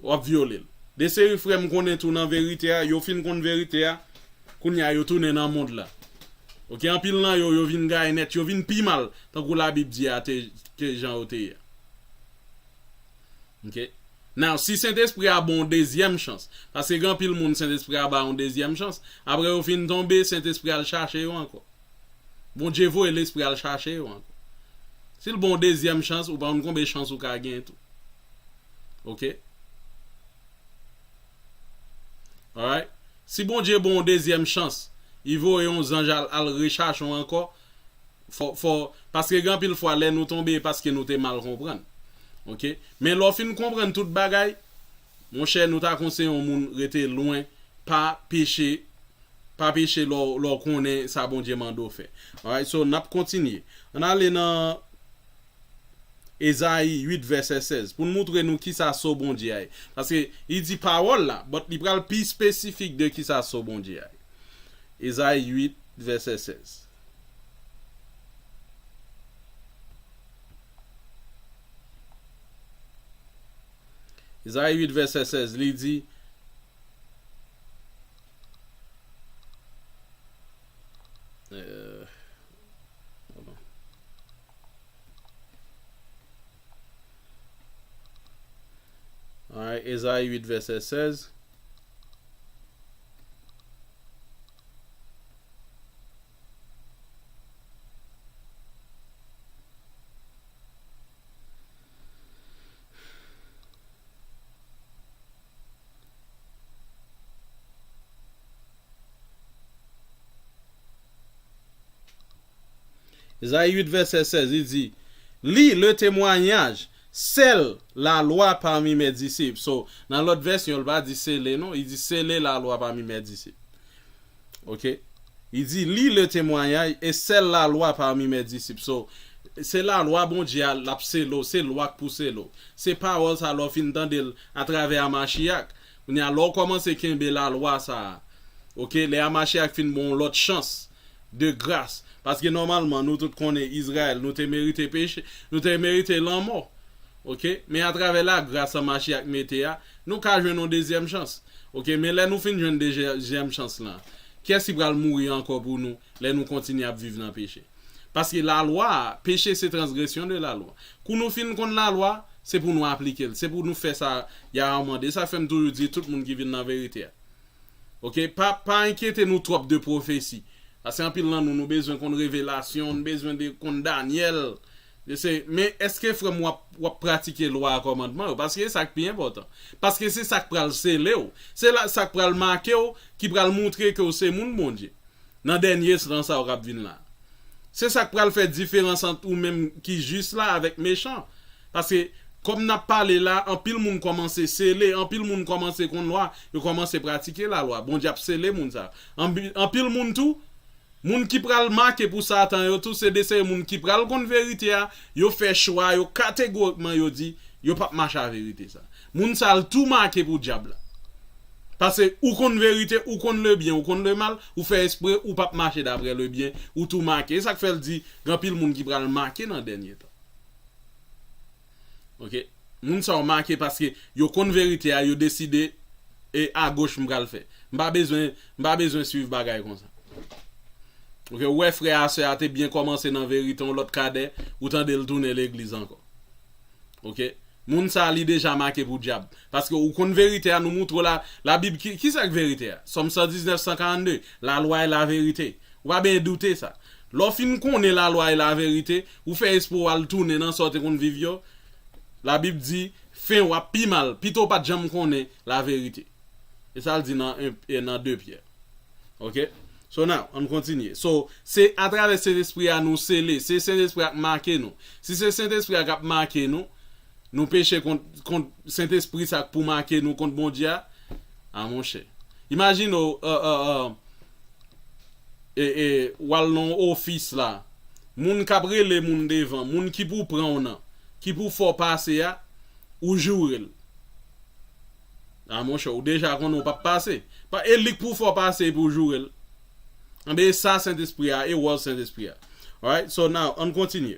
w ap vyole l. De seri frè m konnen tou nan verite a, yo fin konn verite a, kounye a yo tounen nan mond la. Ok, anpil nan yo, yo vin gaye nèt, yo vin pi mal, tankou Labib di a, te, ke jan yo te ye a. Ok. Now, si Sentespri a ba w yon dezyèm chans, paske gen anpil moun Sentespri a ba yon dezyèm chans, apre yo fin tonbe, Sentespri al chache yo ankò. Bondye voye Lespri al chache yo ankò. Si l ba w yon dezyèm chans, ou pa konn konbe chans ou ka gen tou. Ok? Alright? Si Bondye ba w yon dezyèm chans, li voye yon zanj al, al rechache w ankò, fò, fò, paske gen anpil fwa lè nou tonbe, e paske nou te mal konprann. Ok? Men lè w fin konprann tout bagay, monchè, nou ta konseye yon moun rete lwen, pa peche, pa peche lè w, lè w konnen sa Bondye mande w fè. Alright, so n ap kontinye. Ann ale nan Ezayi uit, vèsè sèz, pou n moutre nou kisa so Bondye a ye. Paske li di pawòl la, but li pral pi espesifik de kisa so Bondye a ye. Ezayi uit, vèsè sèz. Ezayi uit, vèsè sèz, li di, euh, hold on. Alright, Ezayi uit, vèsè sèz. Ezayi uit, vèsè sèz, li di, Lis le témoignage, scelle la loi parmi mes disciples. So, nan lòt vèsyon, li pa di sele, non, li di scelle la loi parmi mes disciples. Ok? Li di, Lis le témoignage et scelle la loi parmi mes disciples. So, se lalwa Bondye a, l ap sele w, se lwa k pou sele w. Se pawòl sa lè w fin tande l atravè a Machiyak. Kounye a, lè w kòmanse kenbe lalwa sa a, ok, lè a Machiyak fin ba w yon lòt chans de gras. Paske nòmalman, nou tout konnen Izrayèl, nou te merite peche, nou te merite lanmò. Ok? Men atravè lagras sa Machiyak mete a, nou ka jwenn yon dezyèm chans. Ok? Men lè nou fin jwenn dezyèm chans lan, kiyès ki pral mouri ankò pou nou lè nou kontinye ap viv nan peche? Paske lalwa, peche se transgression de la loi. Kou nou fin konn lalwa, se pou nou aplike l, se pou nou fè sa y a mande. Sa fè m toujou di tout moun ki vin nan verite a. Ok, pa, pa enkyete nou twòp de pwofesi. Paske anpil nan nou, nou bezwen konn revelasyon, nou bezwen de konn Danyèl. Se, men èske frè m w ap, w ap pratike lwa a kòmandman yo? Paske se sa k pi enpòtan. Paske se sa k pral sele w. Se la, sa k pral make w, ki pral moutre ke w se moun Bondye. Nan dènye tan sa yo k ap vin la. Se sa k pral fè diferans ant ou menm ki jis la avèk mechan. Paske, kòm n ap pale la, anpil moun kòmanse sele, anpil moun kòmanse konn lwa, yo kòmanse pratike lalwa. Bondye ap sele moun sa yo. Anpi-, anpil moun tou, moun ki pral make pou Satan yo tou, se de seri moun ki pral konn verite a, yo fè chwa yo kategorikman, yo di, yo p ap mache a verite sa. Moun sa yo tou make pou dyab la. Paske ou konn verite, ou konn le byen, ou konn le mal, ou fè espre, ou p ap mache daprè le byen, ou tou make. E sa k fè l di, gen anpil moun ki pral make nan dènye tan. Ok? Moun sa yo make paske yo konn verite a, yo deside e agoch m pral fè. M pa bezwen, m pa bezwen swiv bagay konsa. Ok, ou wè frè a, sè a te byen kòmanse nan verite, yon lòt kadè, ou tande l tounen legliz ankò. Ok? Moun sa a, li deja make pou dyab. Paske ou konn verite a, nou moutre w la, Labib, ki, ki sa k verite a? Sòm san diznèf, san karannde, la loi est la vérité. Ou pa benyen doute sa. Lè w fin konnen lalwa e laverite, ou fè espre w al tounen nan sa w te konn viv yo. Labib di, fen w ap pi mal, pito w pa t janm konnen laverite. E sa l di nan en, e nan de Pyè. Ok? So now, ann kontinye. So, se atravè Sentespri a nou sele, se Sentespri a k make nou. Si se Sentespri a k ap make nou, nou peche kont, kont Sentespri sa k pou make nou kont Bondye a, a monchè. Imajine w, e, e, e, w al nan yon ofis la, moun k ap rele moun devan, moun ki pou pran w nan, ki pou fè w pase a, ou joure l. A monchè, ou deja konnen w p ap pase. Pa, e li k pou fè w pase epi w joure l. Anben, e sa Sentespri a, e wòl Sentespri a. Alright, so now, ann kontinye.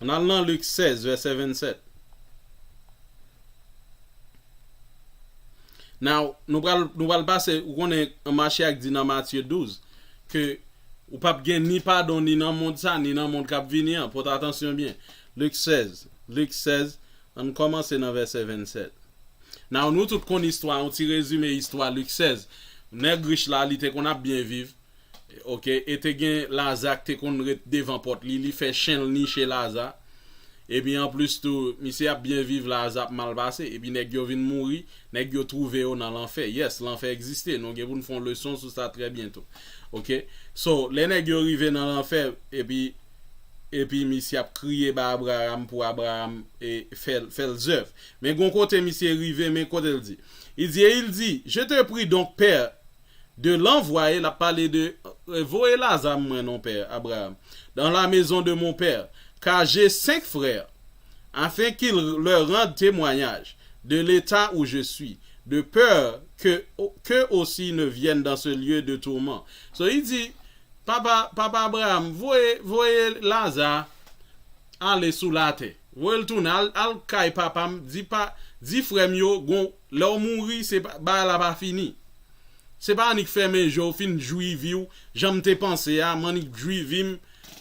Ann al nan Lik sèz, vèsè vennsèt. Now, nou pral, nou pral pase, ou konnen, Mache ak di nan Matye douz, ke ou p ap gen ni padon ni nan mond sa, ni nan mond k ap vini an. Pote atansyon byen. Lik sèz, Lik sèz, ann kòmanse nan vèsè vennsèt. Now, nou tout konn istwa, yon ti rezime istwa Lik sèz. Nèg rich la, li te konn ap byen viv. Ok, e te gen Laza k te konn ret devan pòt li, li fè chen l niche Laza. Epi anplis tou, misye ap byen viv, Laza ap mal pase. Epi nèg yo vin mouri, nèg yo twouve yo nan lanfè. Yes, lanfè egziste, nou gen pou n fè yon leson sou sa trè byento. Ok? So, lè nèg yo rive nan lanfè, epi, epi misye ap kriye ba Abraram pou Abraram e fè, fè l zèv. Men gon kote misye rive, men kote l di. Il dit, et il dit, je te prie donc, Père, de l'envoyer, l ap pale de, euh, voye Laza mwen non pè Abraham, dans la maison de mon père, car j'ai cinq frères, afin qu'ils leur rendent témoignage de l'état où je suis, de peur que, que aussi ne viennent dans ce lieu de tourment. So, li di, papa, papa Abraham, voye, voye Laza ale sou latè. Voye l tounen, al, al kay papa m, di pa, di frè m yo, gon, lè w mouri, se pa, bagay la pa fini. Se pa annik fèmen je w, fin jwi vi w, jan m te panse a, m annik jwi vi m,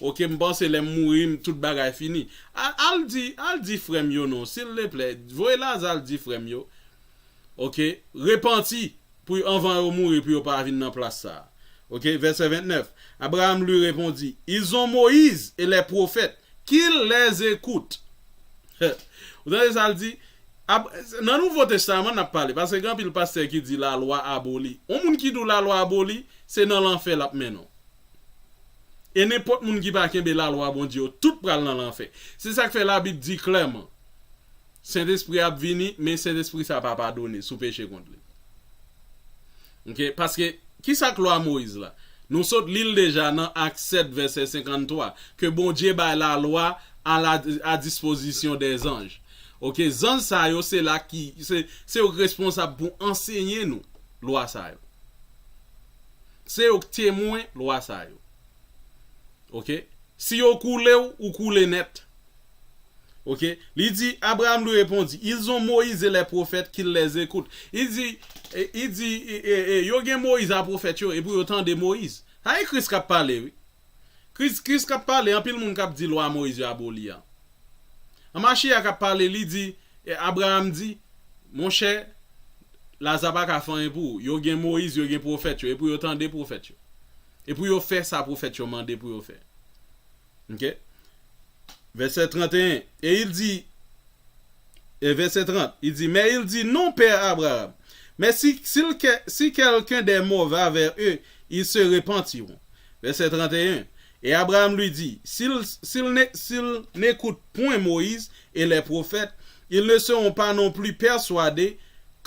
ok, m panse lè m mouri, m, tout bagay fini. Al, al di, al di frè m yo non, silteplè, voye Laza al di frè m yo, ok, repanti, pou anvan yo mouri, pou yo pa vin nan plas sa a. Ok, vèsè vennnèf. Abraham lui répondit, ils ont Moïse et les prophètes, qu'ils les écoutent. Ou tande sa l di? Ab-, nan Nouvo Testaman n ap pale, paske gen anpil pastè ki di lalwa aboli. Yon moun ki di w lalwa aboli, se nan lanfè l ap mennen w. E nenpòt moun ki pa kenbe lalwa Bondye yo, tout pral nan lanfè. Se sa k fè Labib di klèman, Sentespri ap vini, men Sentespri sa pa padone si w peche kont li. Ok? Paske, ki sa k lwa Moyiz la? Nou sot li l deja nan Ak sèt, vèsè senkanntwa, ke Bondye bay lalwa a la, a dispozisyon dè zanj. Ok? Zanj sa yo, se la ki, se, se yo k responsab pou ansenye nou lwa sa yo. Se yo k temwen lwa sa yo. Ok? Si yo koule w, ou koule nèt. Ok? Li di, Abraham lui répondit, ils ont Moïse et les prophètes, qu'ils les écoutent. Li di, e, li di, e, e, e, yo gen Moyiz a pwofèt yo, e pou yo tande Moyiz. Sa e Kris k ap pale, wi. Kris, Kris k ap pale, anpil moun k ap di lwa Moyiz yo aboli a. An Machiya k ap pale, li di, e, Abraham di, monchè, Laza pa ka fè anyen pou ou. Yo gen Moyiz, yo gen pwofèt yo, e pou yo tande pwofèt yo. E pou yo fè sa pwofèt yo mande pou yo fè. Ok? Vèsè trannteyen. Et il dit, et verset trente, il dit, mais il dit, non, père Abraham, mais si, si, si quelqu'un des morts va vers eux, ils se repentiront. Verset trente et un. Et Abraham lui dit, s'ils, s'ils ne, s'ils n'écoutent point Moïse et les prophètes, ils ne seront pas non plus persuadés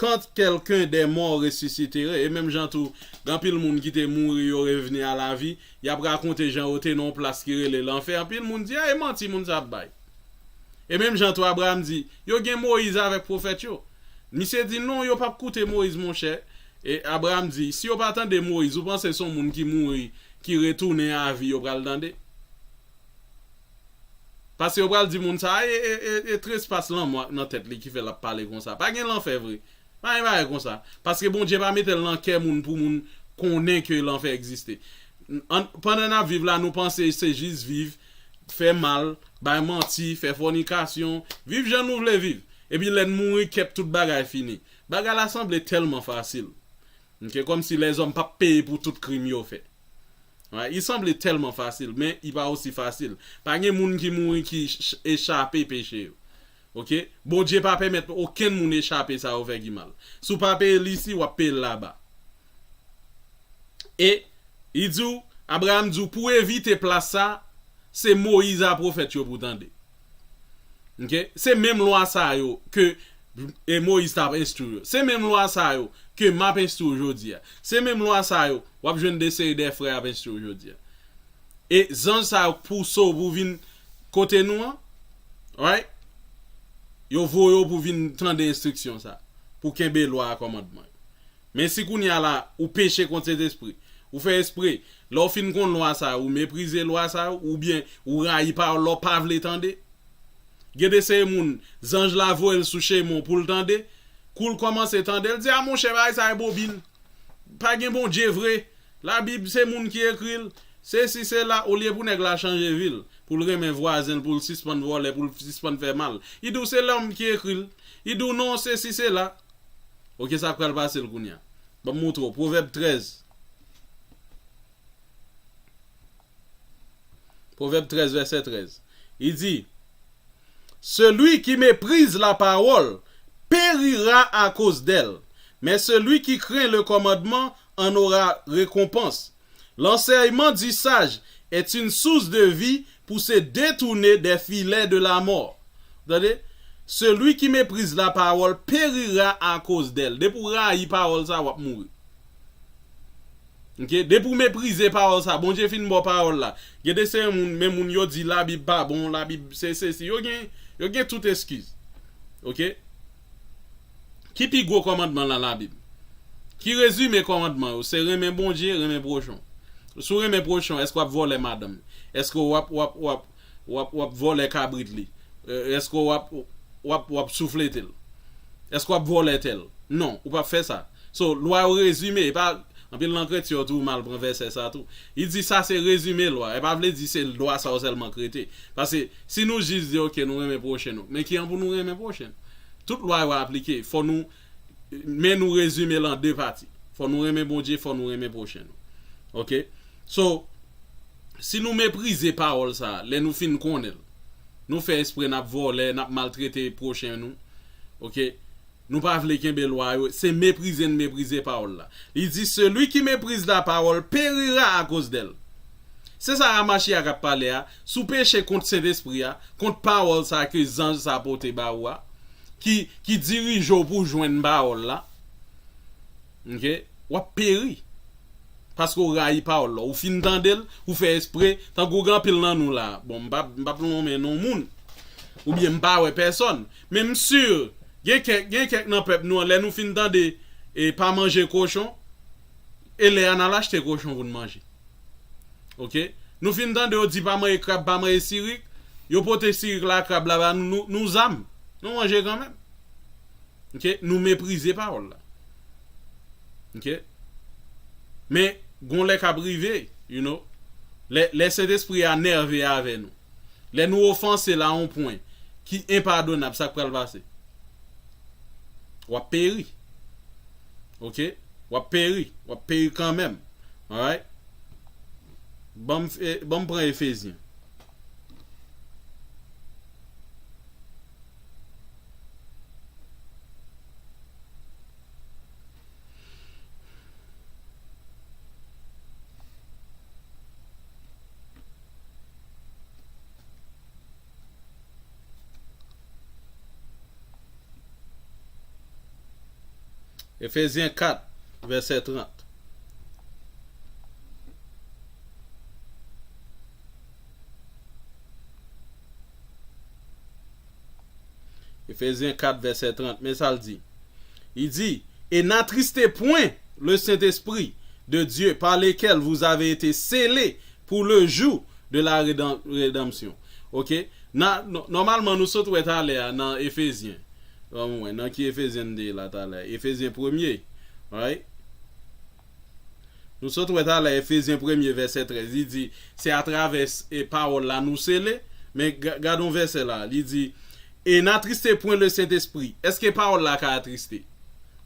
quand quelqu'un des morts ressusciterait. E menm jan tou, gen anpil moun ki te mouri, yo revni a lavi, y ap rakonte jan yo te nan yon plas ki rele lanfè. Anpil moun di, a, e manti moun sa ap bay. E menm jan tou, Abraham di, yo gen Moyiz avèk pwofèt yo. Misye di, non, yo p ap koute Moyiz, monchè. E Abraham di, si yo pa tande Moyiz, ou panse se yon moun ki mouri, ki retounen a vi, yo pral tande? Paske yo pral di moun sa a, e, e, e, e trespas lanmò nan tèt li ki fè l ap pale konsa. Pa gen lanfè vre. Pa gen bagay konsa. Paske Bondye pa mete l nan kè moun pou moun konnen ke lanfè egziste. N-, an, pandan n ap viv la, nou panse se jis viv, fè mal, bay manti, fè fònikasyon, viv jan nou vle viv. Epi lè n mouri, kèt, tout bagay fini. Bagay la sanble tèlman fasil. Ok, kòmsi lèzòm p ap peye pou tout krim yo fè. Li sanble tèlman fasil, men li pa osi fasil. Pa gen moun ki mouri ki ch-, ch-, echape peche yo. Ok? Bondye pa pèmèt okenn moun echape sa yo fè ki mal. Si w pa peye l isi, w ap peye l laba. E li di w, Abraham di w, pou evite plas sa, se Moyiz a pwofèt yo pou w tande. Ok? Se menm lwa sa yo ke, e, Moyiz t ap enstwi yo. Se menm lwa sa yo ke m ap enstwi w jodi a. Se menm lwa sa yo w ap jwenn de seri de frè ap enstwi w jodi a. E zanj sa yo k pouse w pou vin kote nou an, right? Yo voye w pou vin tande enstriksyon sa, pou kenbe lwa a, kòmandman yo. Men si kounye a la, ou peche kont Sentespri, ou fè espre, lè w fin konn lwa sa yo, ou meprize lwa sa yo, oubyen ou rayi pawòl la, w pa vle tande, Gen de seri moun, zanj la voye l sou chemen w pou l tande. Kou l kòmanse tande, l di, "A monchè, bagay sa e bobin. Pa gen Bondye vre. Labib se moun ki ekri l. Sesi, sela." Olye pou nèg la chanje vi l, pou l renmen vwazen l, pou l sispann vòlè, pou l sispann fè mal, li di w se lòm ki ekri l. Li di w non, sesi, sela. Ok, sa k pral pase l kounye a? Ban m montre w. Pwovèb trèz. Pwovèb trèz, vèsè trèz. Li di, "Celui qui méprise la parole périra à cause d'elle, mais celui qui craint le commandement en aura récompense. L'enseignement du sage est une source de vie pour se détourner des filets de la mort." Tande? "Celui qui méprise la parole périra à cause d'elle." Depi w rayi pawòl sa, w ap mouri. Ok? Depi w meprize pawòl sa, Bondye fin ba w pawòl la. Gen de seri moun, men moun yo di Labib pa bon, Labib se sesi. Yo gen, yo gen tout eskiz. Ok? Ki pi gwo kòmandman nan Labib? Ki rezime kòmandman yo? Se renmen Bondye, renmen pwochen w. Si w renmen pwochen w, èske w ap vòlè madanm? Èske w ap, w ap, w ap, w ap, w ap vòlè kabrit li? E, èske w ap, w ap, w ap souflete l? Èske w ap vòlè tèl? Non, ou p ap fè sa. So, lwa yo rezime, e pa, anpil nan kretyen yo tou mal pran vèsè sa tou. Li di sa se rezime lwa, e pa vle di se lwa sa yo sèlman k rete. Paske si nou jis di, ok, nou renmen pwochen nou, men ki jan pou nou renmen pwochen nou? Tout lwa yo aplike, fò nou, men nou rezime l an de pati. Fò nou renmen Bondye, fò nou renmen pwochen nou. Ok? So, si nou meprize pawòl sa, lè nou fin konnen l, nou fè espre n ap vòlè, n ap maltrete pwochen nou. Ok? Nou pa vle kenbe lwa yo, se meprize n meprize pawòl la. Li di, "Celui qui méprise la parole périra à cause d'elle." Se sa Ramachia k ap pale a, sou peche kont Sentespri a, kont pawòl sa ke zanj sa pote ba ou a, ki, ki dirije w pou jwenn pawòl la. Ok? W ap peri. Paske w rayi pawòl la. Ou fin tande l, ou fè espre, tankou gen anpil nan nou la. Bon, m p ap, m p ap nonmen non moun. Oubyen m pa wè pèsòn. Men m si, gen kèk, gen kèk nan pèp nou an, lè nou fin tande, e pa manje kochon, e lè a n al achte kochon pou n manje. Ok? Nou fin tande yo di pa manje krab, pa manje sirik, yo pote sirik la, krab la ba nou, nou, nou zam. Nou manje kanmenm. Ok? Nou meprize pawòl la. Ok? Men, gon lè k ap rive, you know, lè, lè Sentespri a nève avè nou, lè nou ofanse l a yon pwen ki enpadonab, sa k pral pase? W ap peri. Ok? W ap peri. W ap peri kanmenm. Alright? Ban m, eh, ban m pran Efezyen. Efezyen kat, vèsè trant. Efezyen kat, vèsè trant, men sa l di. Li di, "Et n'attristez point le Saint-Esprit de Dieu, par lequel vous avez été scellés pour le jour de la rédem-, rédemption." Ok? Nan, nò-, nòmalman, nou sot wè talè a nan Efezyen. Ban m wè, nan ki Efezyen n te ye la talè a? Efezyen premye. Right? Nou sot wè talè Efezyen premye vèsè trèz. Li di, se atravè, e, pawòl la nou sele. Men ga-, gade yon vèsè la. Li di, "Et n'attristez point le Saint-Esprit." Èske pawòl la ka atriste?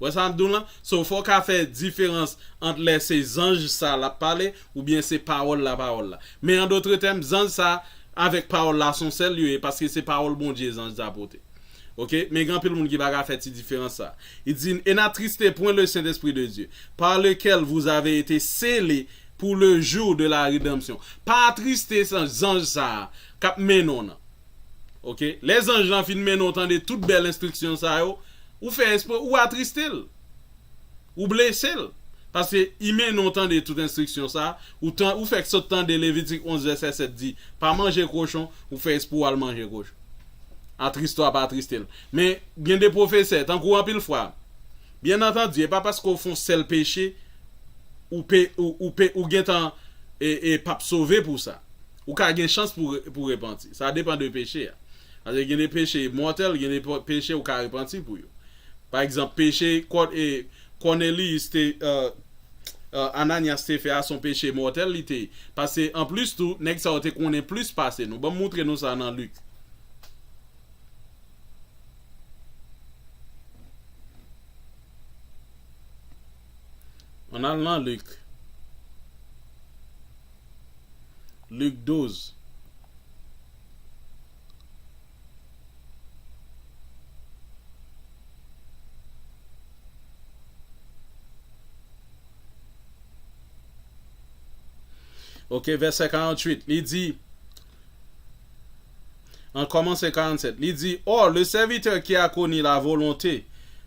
Wè sa m ap di w lan? So, fò w ka fè diferans ant lè se zanj sa l ap pale, oubyen se pawòl la, pawòl la. Men an dòt tèm, zanj sa avèk pawòl la se yon sèl yo ye, paske se pawòl Bondye zanj sa pote. Ok? Men gen anpil moun ki pa ka fè ti diferans sa. Li di, "Et n'attristez point le Saint-Esprit de Dieu, par lequel vous avez été scellés pour le jour de la rédemption." Pa atriste sa, zanj sa a k ap mennen w nan. Ok? Lè zanj lan fin mennen w tande tout bèl enstriksyon sa yo, ou fè espre, ou atriste l. Ou blese l. Paske li mennen w tande tout enstriksyon sa, ou tan-, ou fèk sot tande Levitik onz vèsè sèt di, "Pa manje kochon," ou fè espre w al manje kochon. Atriste w, pa atriste l. Men, gen de pwofesè, tankou anpil fwa, byen antandi, e pa paske w fè yon sèl peche, ou pe-, ou, ou pe-, ou gentan, e, e p ap sove pou sa. Ou ka gen chans pou re-, pou repanti. Sa depann de peche a. Paske gen de peche mòtèl, gen de po- peche ou ka repanti pou yo. Pa egzanp, peche Kò- e, Kòneliyis te, euh, euh, Ananyas te fè a, se yon peche mòtèl li te ye. Paske anplis tou, nèg sa yo te konnen plis pase nou. Ban m montre nou sa nan Lik. Ann al nan Lik. Lik douz. Ok, vèsè karanntuit, li di, an kòmanse karannset, li di, Or, le serviteur qui a connu la volonté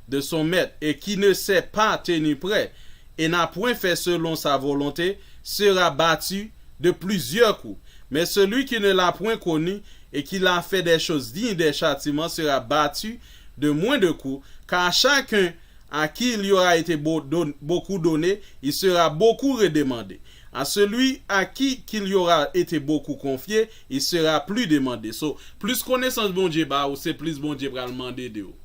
de son maître et qui ne s'est pas tenu prêt et n'a point fait selon sa volonté sera battu de plusieurs coups. Mais celui qui ne l'a point connu et qui l'a fait des choses dignes des châtiments sera battu de moins de coups, car chacun à qui il y aura été beau- don- beaucoup donné, il sera beaucoup redemandé. À celui à qui qu'il y aura été beaucoup confié, il sera plus demandé. So, plis konesans Bondye ba ou, se plis Bondye pral mande de ou.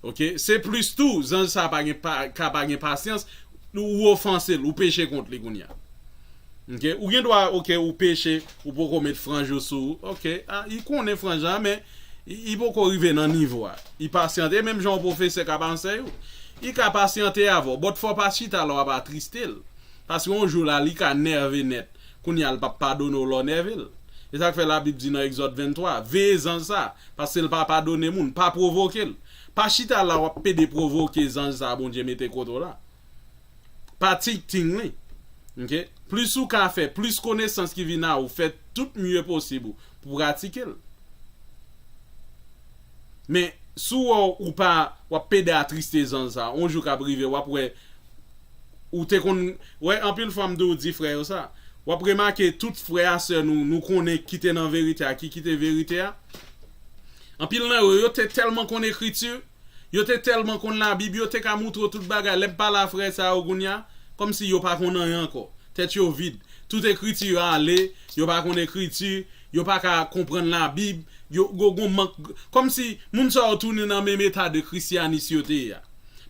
Ok? Se plis tou, zanj sa pa gen pa, ka pa gen pasyans, ou ofanse l, ou peche kont li kounye a. Ok? Ou gen dwa, ok, ou peche, ou poko met franj ou sou ou. Ok? Ah, li konnen franj la, men li, li poko rive nan nivo a. Li pasyante, menm jan yon pwofesè k ap anseye ou. Li ka pasyante avè w, but fò w pa chita la w ap atriste l. Paske yon jou la, li ka nève nèt. Kounye a, l p ap padone w lè w nève l. E sa k fè Labib di nan Egzòd venntwa, veye zanj sa, paske l pa padone moun, pa pwovoke l. Pa chita la w ap pede pwovoke zanj sa Bondye mete kote w la. Pa tikting li. Ok? Plis ou ka fè, plis konesans ki vin a ou, fè tout mye posib ou pou pratike l. Men, si w wè w pa, w ap pede atriste zanj sa, yon jou k ap rive, w ap wè, ou te konn, wè, anpil fwa m tou di frè yo sa. W ap remake tout frè a sè nou, nou konnen ki te nan verite a, ki kite verite a. Anpil nan yo, yo te tèlman konn ekriti, yo te tèlman konn Labib, yo te ka moutre w tout bagay. Lè m pale a frè sa yo kounye a, kòmsi yo pa konn anyen ankò. Tèt yo vid. Tout ekriti yo ale, yo pa konn ekriti, yo pa ka konprann Labib, yo, yo gon mank, kòmsi moun sa yo tounen nan menm eta de kristyanis yo te ye a.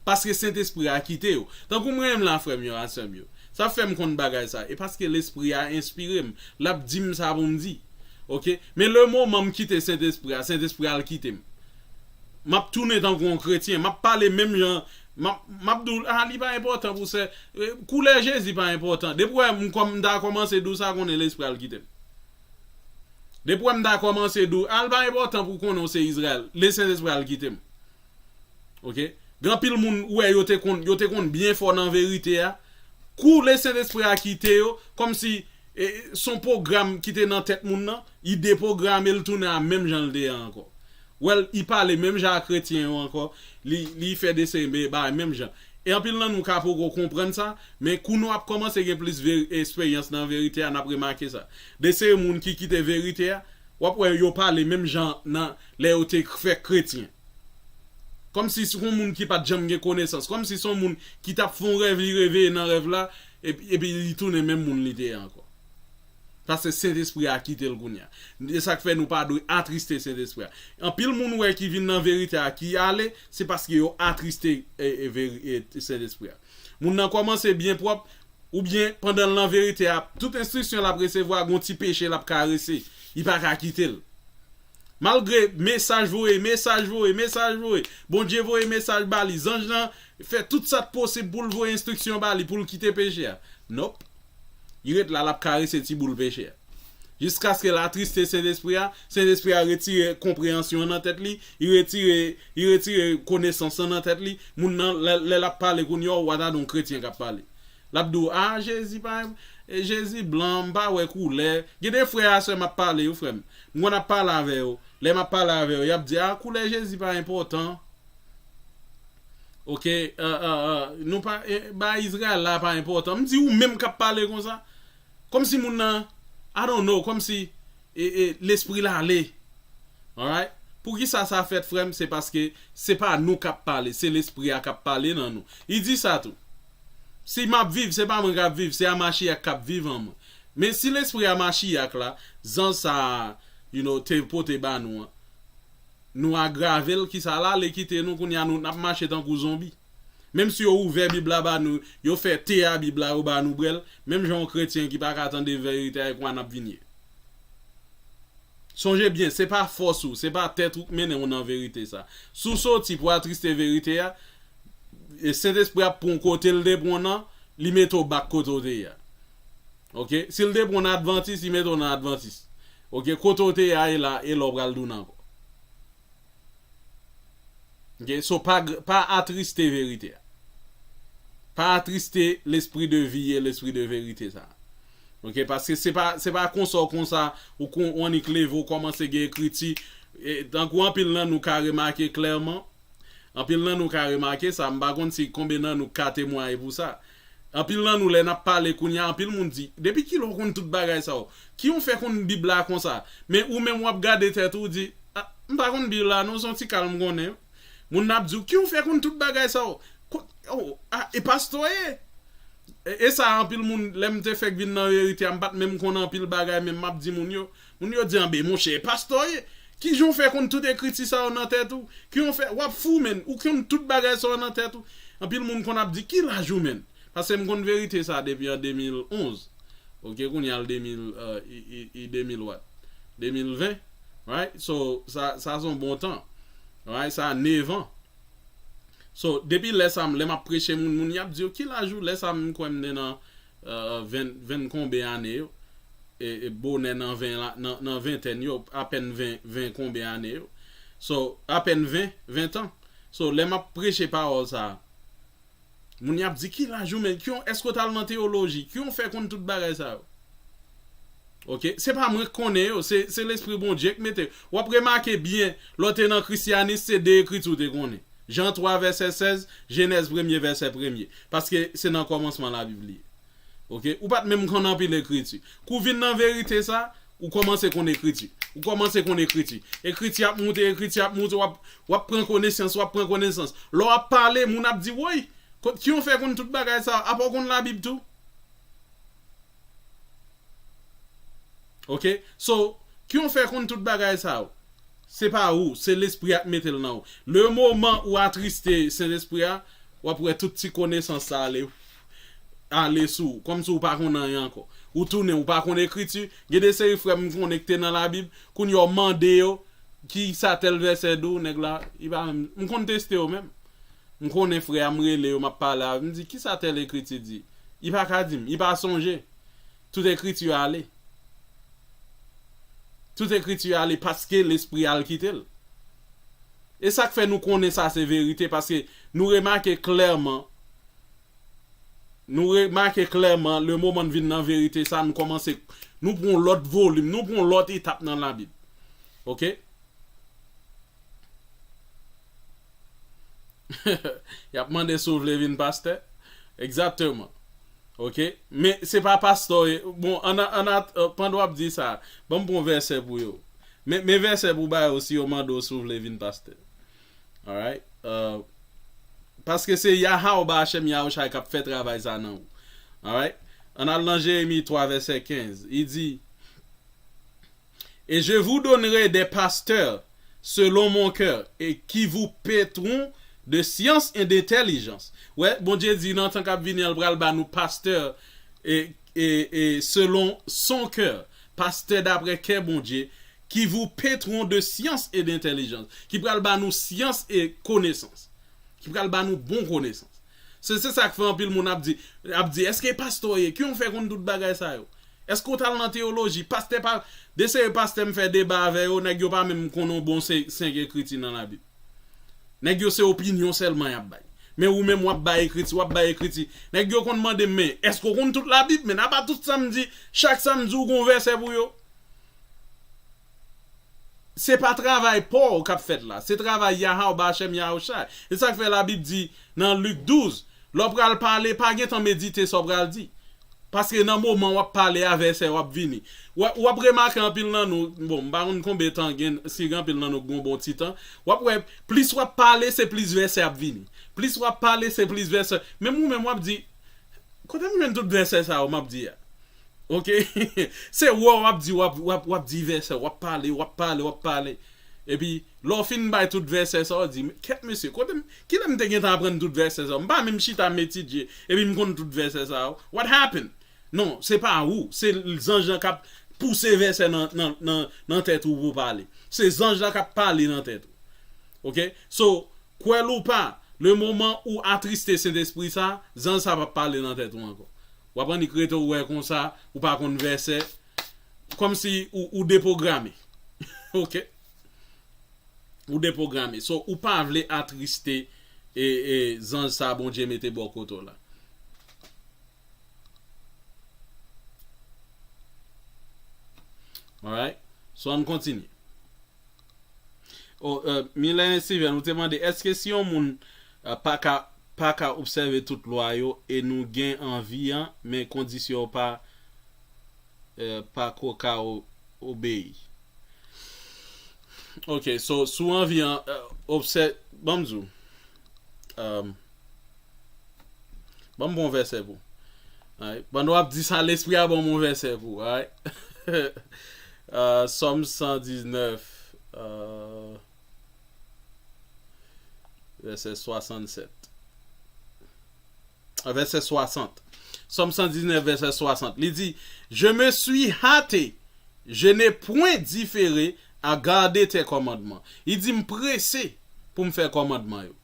Paske Sentespri a kite yo. Tankou mwen menm la, frè m yo, a sè m yo. Sa fè m konn bagay sa. E paske Lespri a enspire m. L ap di m sa pou m di. Ok? Men lemoman m kite Sentespri a, Sentespri a al kite m. M ap tounen tankou yon kretyen. M ap pale menm jan. M ap, m ap di w, ah, li pa enpòtan pou sè. Eh, koulè Jezi pa enpòtan. Depi w wè m kòm m ta kòmanse di w sa, konnen Lespri a al kite m. Depi w wè m ta kòmanse di w, ah, li pa enpòtan pou w konnen w se Izrayèl. Le Sentespri a al kite m. Ok? Gen anpil moun, ou wè, yo te konn, yo te konn byen fò nan verite a. Kou le Sentespri a kite yo, kòmsi, e, se yon pwogram ki te nan tèt moun nan, li depwograme l tounen a menm jan l te ye a ankò. Well, li pale menm jan a kretyen yo ankò, li, li fè de seri de bagay menm jan. E anpil nan nou ka poko konprann sa, men kou nou ap kòmanse gen plis veri- esperyans nan verite a, n ap remake sa. De seri moun ki kite verite a, w ap wè yo pale menm jan nan lè yo te fèk kretyen. Kòmsi se yon moun ki pa t janm gen konesans. Kòmsi se yon moun ki t ap fè yon rèv, li reveye nan rèv la, epi, epi li tounen menm moun li te ye ankò. Paske Sentespri a kite l kounye a. E sa k fè nou pa dwe atriste Sentespri a. Anpil moun wè ki vin nan verite a, ki ale, se paske yo atriste, e, e, veri- e, Sentespri a. Moun nan kòmanse byen pwòp, oubyen pandan l nan verite a, tout enstriksyon l ap resevwa, gon ti peche l ap karese. Li pa ka kite l. Malgre mesaj voye, mesaj voye, mesaj voye, Bondye voye mesaj ba li, zanj lan fè tout sa k posib pou l voye enstriksyon ba li, pou l kite peche a. Nòp. Li ret la, l ap karese ti boul peche a. Jiskaske l atriste Sentespri a, Sentespri a retire konpreyansyon an nan tèt li, li retire, li retire konesans lan nan tèt li, moun nan, lè, lè l ap pale kounye a, ou wè ta di yon kretyen k ap pale. L ap di w, ah, Jezi pa, e, Jezi blan, m pa wè koulè. Gen de frè a sè m ap pale, wi, frè m. M konn ap pale avè yo. Lè m ap pale avè yo, y ap di, ah, koulè Jezi pa enpòtan. Ok, e, e, e, nou pa, e, ba Izrayèl la pa enpòtan. M di, ou menm k ap pale konsa. Kòmsi moun nan, I don't know, kòmsi, e, e, lespri l ale. Alright? Poukisa sa fèt, frè m? Se paske se pa nou k ap pale, se Lespri a k ap pale nan nou. Li di sa tou. Si m ap viv, se pa mwen k ap viv, se a Machiyak k ap viv an mwen. Men si Lespri a Machiyak la, zanj sa a, you know, te pote ba nou an, Nou agrave l, kisa l ale kite nou, kounye a nou n ap mache tankou zonbi. Menm si yo ouvè Bib la ba nou, yo fè te a Bib la, yo ba nou bwè l, menm jan yon kretyen ki pa ka tande verite a, e kwa n ap vin ye. Sonje byen, se pa fòs ou, se pa tèt ou k mennen w nan verite sa. Si w soti pou atriste verite a, e Sentespri ap pran w kote l te pran w nan, li mete w bak kote w te ye a. Oke? Si l te pran w nan advantis, li mete w nan advantis. Oke? Kote w te ye a, e la, e la w pral tounen ankò. Oke? So, pa, pa atriste verite a. Pa atriste lespri de vi e lespri de verite sa. Oke? Paske se pa, se pa konsa w konsa, ou kon, ou annik leve, ou kòmanse gen ekriti. E, tankou anpil nan nou ka remake klèman, anpil nan nou ka remake sa, m pa konn si konbyen nan nou ka temwaye pou sa. Anpil nan nou, lè n ap pale kounye a, anpil moun di, "Depi kilè w konn tout bagay sa yo? Ki yon fè konn Bib la konsa?" Men ou menm w ap gade tèt ou, ou di, "Ah, m pa konn Bib la non, se yon ti kal m konnen." Moun nan ap di w, "Ki yon fè konn tout bagay sa yo? Ko-, oh, ah, e pastè w ye?" E, e sa, anpil moun, lè m te fèk vin nan verite a, m pa t menm konn anpil bagay, men m ap di moun yo, moun yo di, "Anben, monchè, e pastè w ye? Kijan w fè konn tout ekriti sa yo nan tèt ou? Kijan w fè, w ap fou, menn, ou konn tout bagay sa yo nan tèt ou?" Anpil moun konn ap di, "Ki laj ou, menn?" Paske m konn verite sa depi an de mil onz. Oke, kounye a l de mil, euh, i, i, i de mil what? De mil ven, right? So, sa, sa se yon bon tan. Right? Sa nèf an. So, depi lè sa, m, lè m ap preche moun, moun y ap di yo, "Ki laj ou?" Lè sa, m kwè m te nan, euh, ven, ven konben ane yo. E, e bonè nan ven la, nan, nan ventèn yo, apèn ven, ven konben ane yo. So, apèn ven, ven tan. So, lè m ap preche pawòl sa, moun y ap di, "Ki laj ou menm? Ki yon, èske w t al nan teyoloji? Ki yon fè konn tout bagay sa yo?" Oke? Se pa mwen k konnen yo, se, se Lespri Bondye k mete yo. W ap remake byen, lè w te nan krisyanis, se de ekriti w te konnen. Jan twa vèsè sèz, Jenèz premye vèsè premye. Paske se nan kòmansman Labib li ye. Oke? Ou pa t menm konn anpil ekriti. Kou w vin nan verite sa, ou kòmanse konn ekriti. Ou kòmanse konn ekriti. Ekriti ap moute, ekriti ap moute, w ap, w ap pran konesans, w ap pran konesans. Lè w ap pale, moun ap di, "Woy, kot, ki yon fè konn tout bagay sa yo? Apa w konn Labib tou?" Oke? So, ki yon fè konn tout bagay sa yo? Se pa ou, se Lespri a k mete l nan ou. Le moman ou atriste Sentespri a, w ap wè tout ti konesans sa ale, ale sou ou, kòmsi ou pa konn anyen ankò. Ou tounen, ou pa konn ekriti. Gen de seri frè m konnen ki te nan Labib, kounye a w mande yo, "Ki sa tèl vèsè di w?" Nèg la, li pa menm, m konn teste yo menm. M konnen frè a, m rele yo, m ap pale avè l, m di, "Ki sa tèl ekriti di?" Li pa ka di m, li pa sonje. Tout ekriti ale. Tout ekriti ale paske Lespri al kite l. E sa k fè nou konnen sa se verite, paske nou remake klèman, nou remake klèman, le moman n vin nan verite sa, nou kòmanse, nou pran yon lòt volim, nou pran yon lòt etap nan Labib. Oke? Y ap mande si w vle vin pastè. Egzakteman. Oke? Men se pa pastè w ye. Bon, ann a, ann a, euh, pandan w ap di sa, ban m pran vèsè pou yo. Men, men vèsè pou ba yo si yo mande w si w vle vin pastè. Alright? Euh, paske se Yahawba Hashem Yahushai k ap fè travay sa nan ou. Alright? Ann al nan Jeremi twa vèsè kenz. Li di, Et je vous donnerai des pasteurs selon mon cœur, et qui vous paîtront de science et d'intelligence. Wè, Bondye di nan tan k ap vini an, l pral ba nou pastè e, e, e selon son cœur, pastè daprè kè Bondye, qui vous paîtront de science et d'intelligence, ki pral ba nou syans e konesans, ki pral ba nou bon konesans. Se, se sa k fè anpil moun ap di, ap di, èske pastè w ye? Ki yon fè konn tout bagay sa yo? Èske w t al nan teyoloji? Pastè pa, de seri pastè m fè deba avè yo, nèg yo pa menm konn yon bon se, senk ekriti nan Labib. Nèg yo se opinyon sèlman y ap bay. Men ou menm w ap bay ekriti, w ap bay ekriti. Nèg yo konn mande m, "Men, èske w konn tout Labib?" Men apa tout sa m di, chak sa m di w gon vèsè pou yo. Se pa travay pa w k ap fèt la, se travay Yahawba Hashem Yahushai. E sa k fè Labib di nan Lik douz, lè w pral pale, pa gentan medite sa w pral di. Paske nan moman w ap pale a, vèsè yo ap vini. W ap, w ap remake anpil nan nou, bon, m pa konn konbyen tan gen, si gen anpil nan nou k gon bon ti tan, w ap wè, plis w ap pale, se plis vèsè ap vini. Plis w ap pale, se plis vèsè. Menm ou menm w ap di, "Kote m jwenn tout vèsè sa yo m ap di a?" Oke? Se wè w ap di, w ap, w ap, w ap di vèsè, w ap pale, w ap pale, w ap pale. Epi, lè w fin bay tout vèsè sa, w di, "Kèt mesye, kote m, kilè m te gentan aprann tout vèsè sa? M pa menm chita m etidye, epi m konn tout vèsè sa yo. What happened?" Non, se pa ou, se zanj lan k ap pouse vèsè nan, nan, nan, nan tèt ou pou w pale. Se zanj lan k ap pale nan tèt ou. Oke? So, kwè l ou pa, le moman ou atriste Sentespri sa, zanj sa p ap pale nan tèt ou ankò. W ap annik rete w wè konsa, ou pa konn vèsè, kòmsi ou, ou depwograme. Oke? Ou depwograme. So, ou pa vle atriste e, e zanj sa Bondye mete bò kote w la. Alright? So, ann kontinye. Oh, euh, Milen Steven, ou te mande, èske si yon moun euh, pa ka, pa ka obsève tout lwa yo e nou gen anvi an, men kondisyon yo pa, euh, pa ko ka o- obeyi? Ok, so, sou anvi an, euh, obsè, ban m di w. Euh, Ban m bon vèsè pou. Alright. Pandan w ap di sa, Lespri a ban m yon vèsè pou. Alright. Euh, Sòm san diznèf, euh, vèsè swasannsèt. Ah, vèsè swasant. Sòm san diznèf, vèsè swasant. Li di, "Je me suis hâté, je n'ai point différé à garder tes commandements." Li di, "M prese pou m fè kòmandman yo."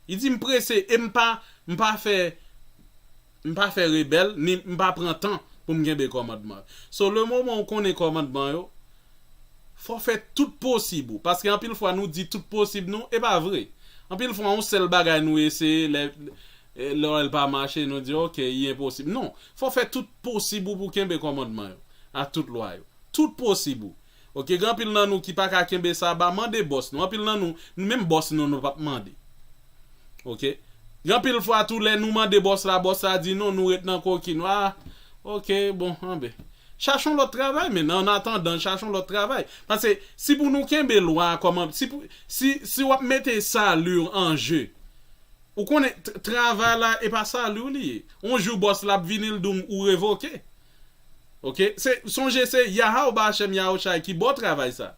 Li di, "M prese e m pa, m pa fè, m pa fè rebèl, ni m pa pran tan pou m kenbe kòmandman yo." So, le moman ou konnen kòmandman yo, fò w fè tout posib ou. Paske anpil fwa nou di tout posib nou, e pa vre. Anpil fwa, yon sèl bagay nou eseye, lè, lè l pa mache, nou di, "Ok, li enposib." Non, fò w fè tout posib ou pou kenbe kòmandman yo, a tout lwa yo. Tout posib ou. Oke, gen anpil nan nou ki pa ka kenbe saba, mande bòs nou. Anpil nan nou, menm bòs nou, nou p ap mande. Oke? Gen anpil fwa tou, lè nou mande bòs la, bòs la di non, nou ret nan koki nou. Ah, oke, bon, anben. Chache yon lòt travay, men an atandan, chache yon lòt travay. Paske si pou nou kenbe lwa kòman, si, pou, si, si w ap mete sali w an je, ou konnen t- travay la, e pa sali w li ye. Yon jou bòs la ap vini, l di w ou revoke. Oke? Se, sonje, se Yahawah Bachem Yahushai ki ba w travay sa.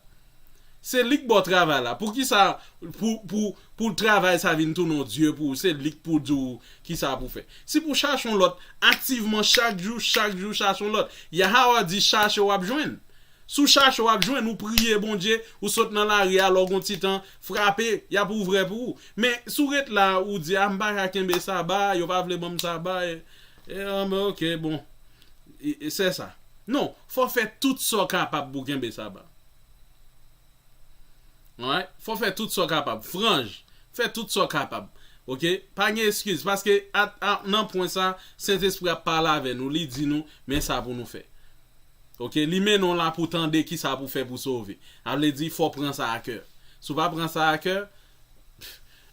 Se li k ba w travay la. Poukisa pou, pou, pou travay sa vin tounen yon dye pou ou? Se li k pou di w kisa pou fè. Si pou chache yon lòt, aktivman chak jou, chak jou chache yon lòt. Yahawah di chache w ap jwenn. Si w chache w ap jwenn, ou priye Bondye, ou sot nan lari a, lè w gon ti tan, frape, y ap ouvè pou ou. Men si w ret la, ou di, "Ah, m pa ka kenbe saba, yo pa vle ban m saba, e, e, ah, men oke, bon." E, e, se sa. Non, fò w fè tout sa w kapab pou w kenbe saba. Alright? Fò w fè tout sa w kapab. Franj, fè tout sa w kapab. Oke? Pa gen eskiz, paske a, a, nan pwen sa, Sentespri ap pale avè nou, li di nou, men sa pou nou fè. Oke? Li mennen w la pou tande kisa pou fè pou sove. A vle di, fò w pran sa a kè. Si w pa pran sa a kè,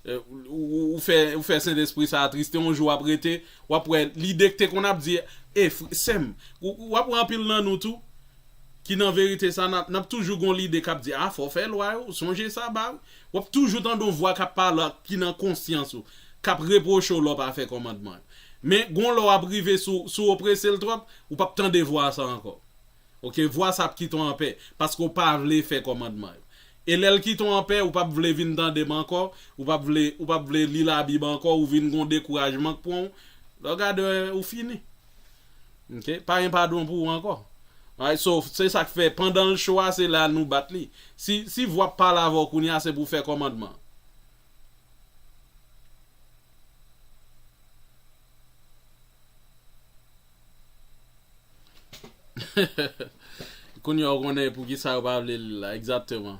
Eh, ou, ou, ou fè, ou fè Sentespri sa atriste, yon jou w ap rete, w ap wè lide k te konn ap di, e, fr- sè m, ou, ou ap wè anpil nan nou tou, ki nan verite sa, n ap, n ap toujou gon lide k ap di, a, fò w fè lwa yo, sonje saba, wi. W ap toujou tande yon vwa k ap pale, ki nan konsyans ou, k ap repwoche w lè w pa fè kòmandman yo. Men, gon lè w ap rive sou, sou oprese l twòp, ou p ap tande vwa sa ankò. Oke, vwa sa ap kite w anpè, paske w pa vle fè kòmandman yo. E lè l kite w anpè, ou p ap vle vin tande m ankò, ou p ap vle, ou p ap vle li Labib ankò, ou vin gon dekourajman k pran w. Lè w gade, ou fini. Oke, pa gen padon pou ou ankò. Alright, so, se sa k fè, pandan l cho a, se la nou bat li. Si, si vwa ap pale avè w kounye a, se pou w fè kòmandman. Kounye a w konnen poukisa yo pa vle li la, egzakteman.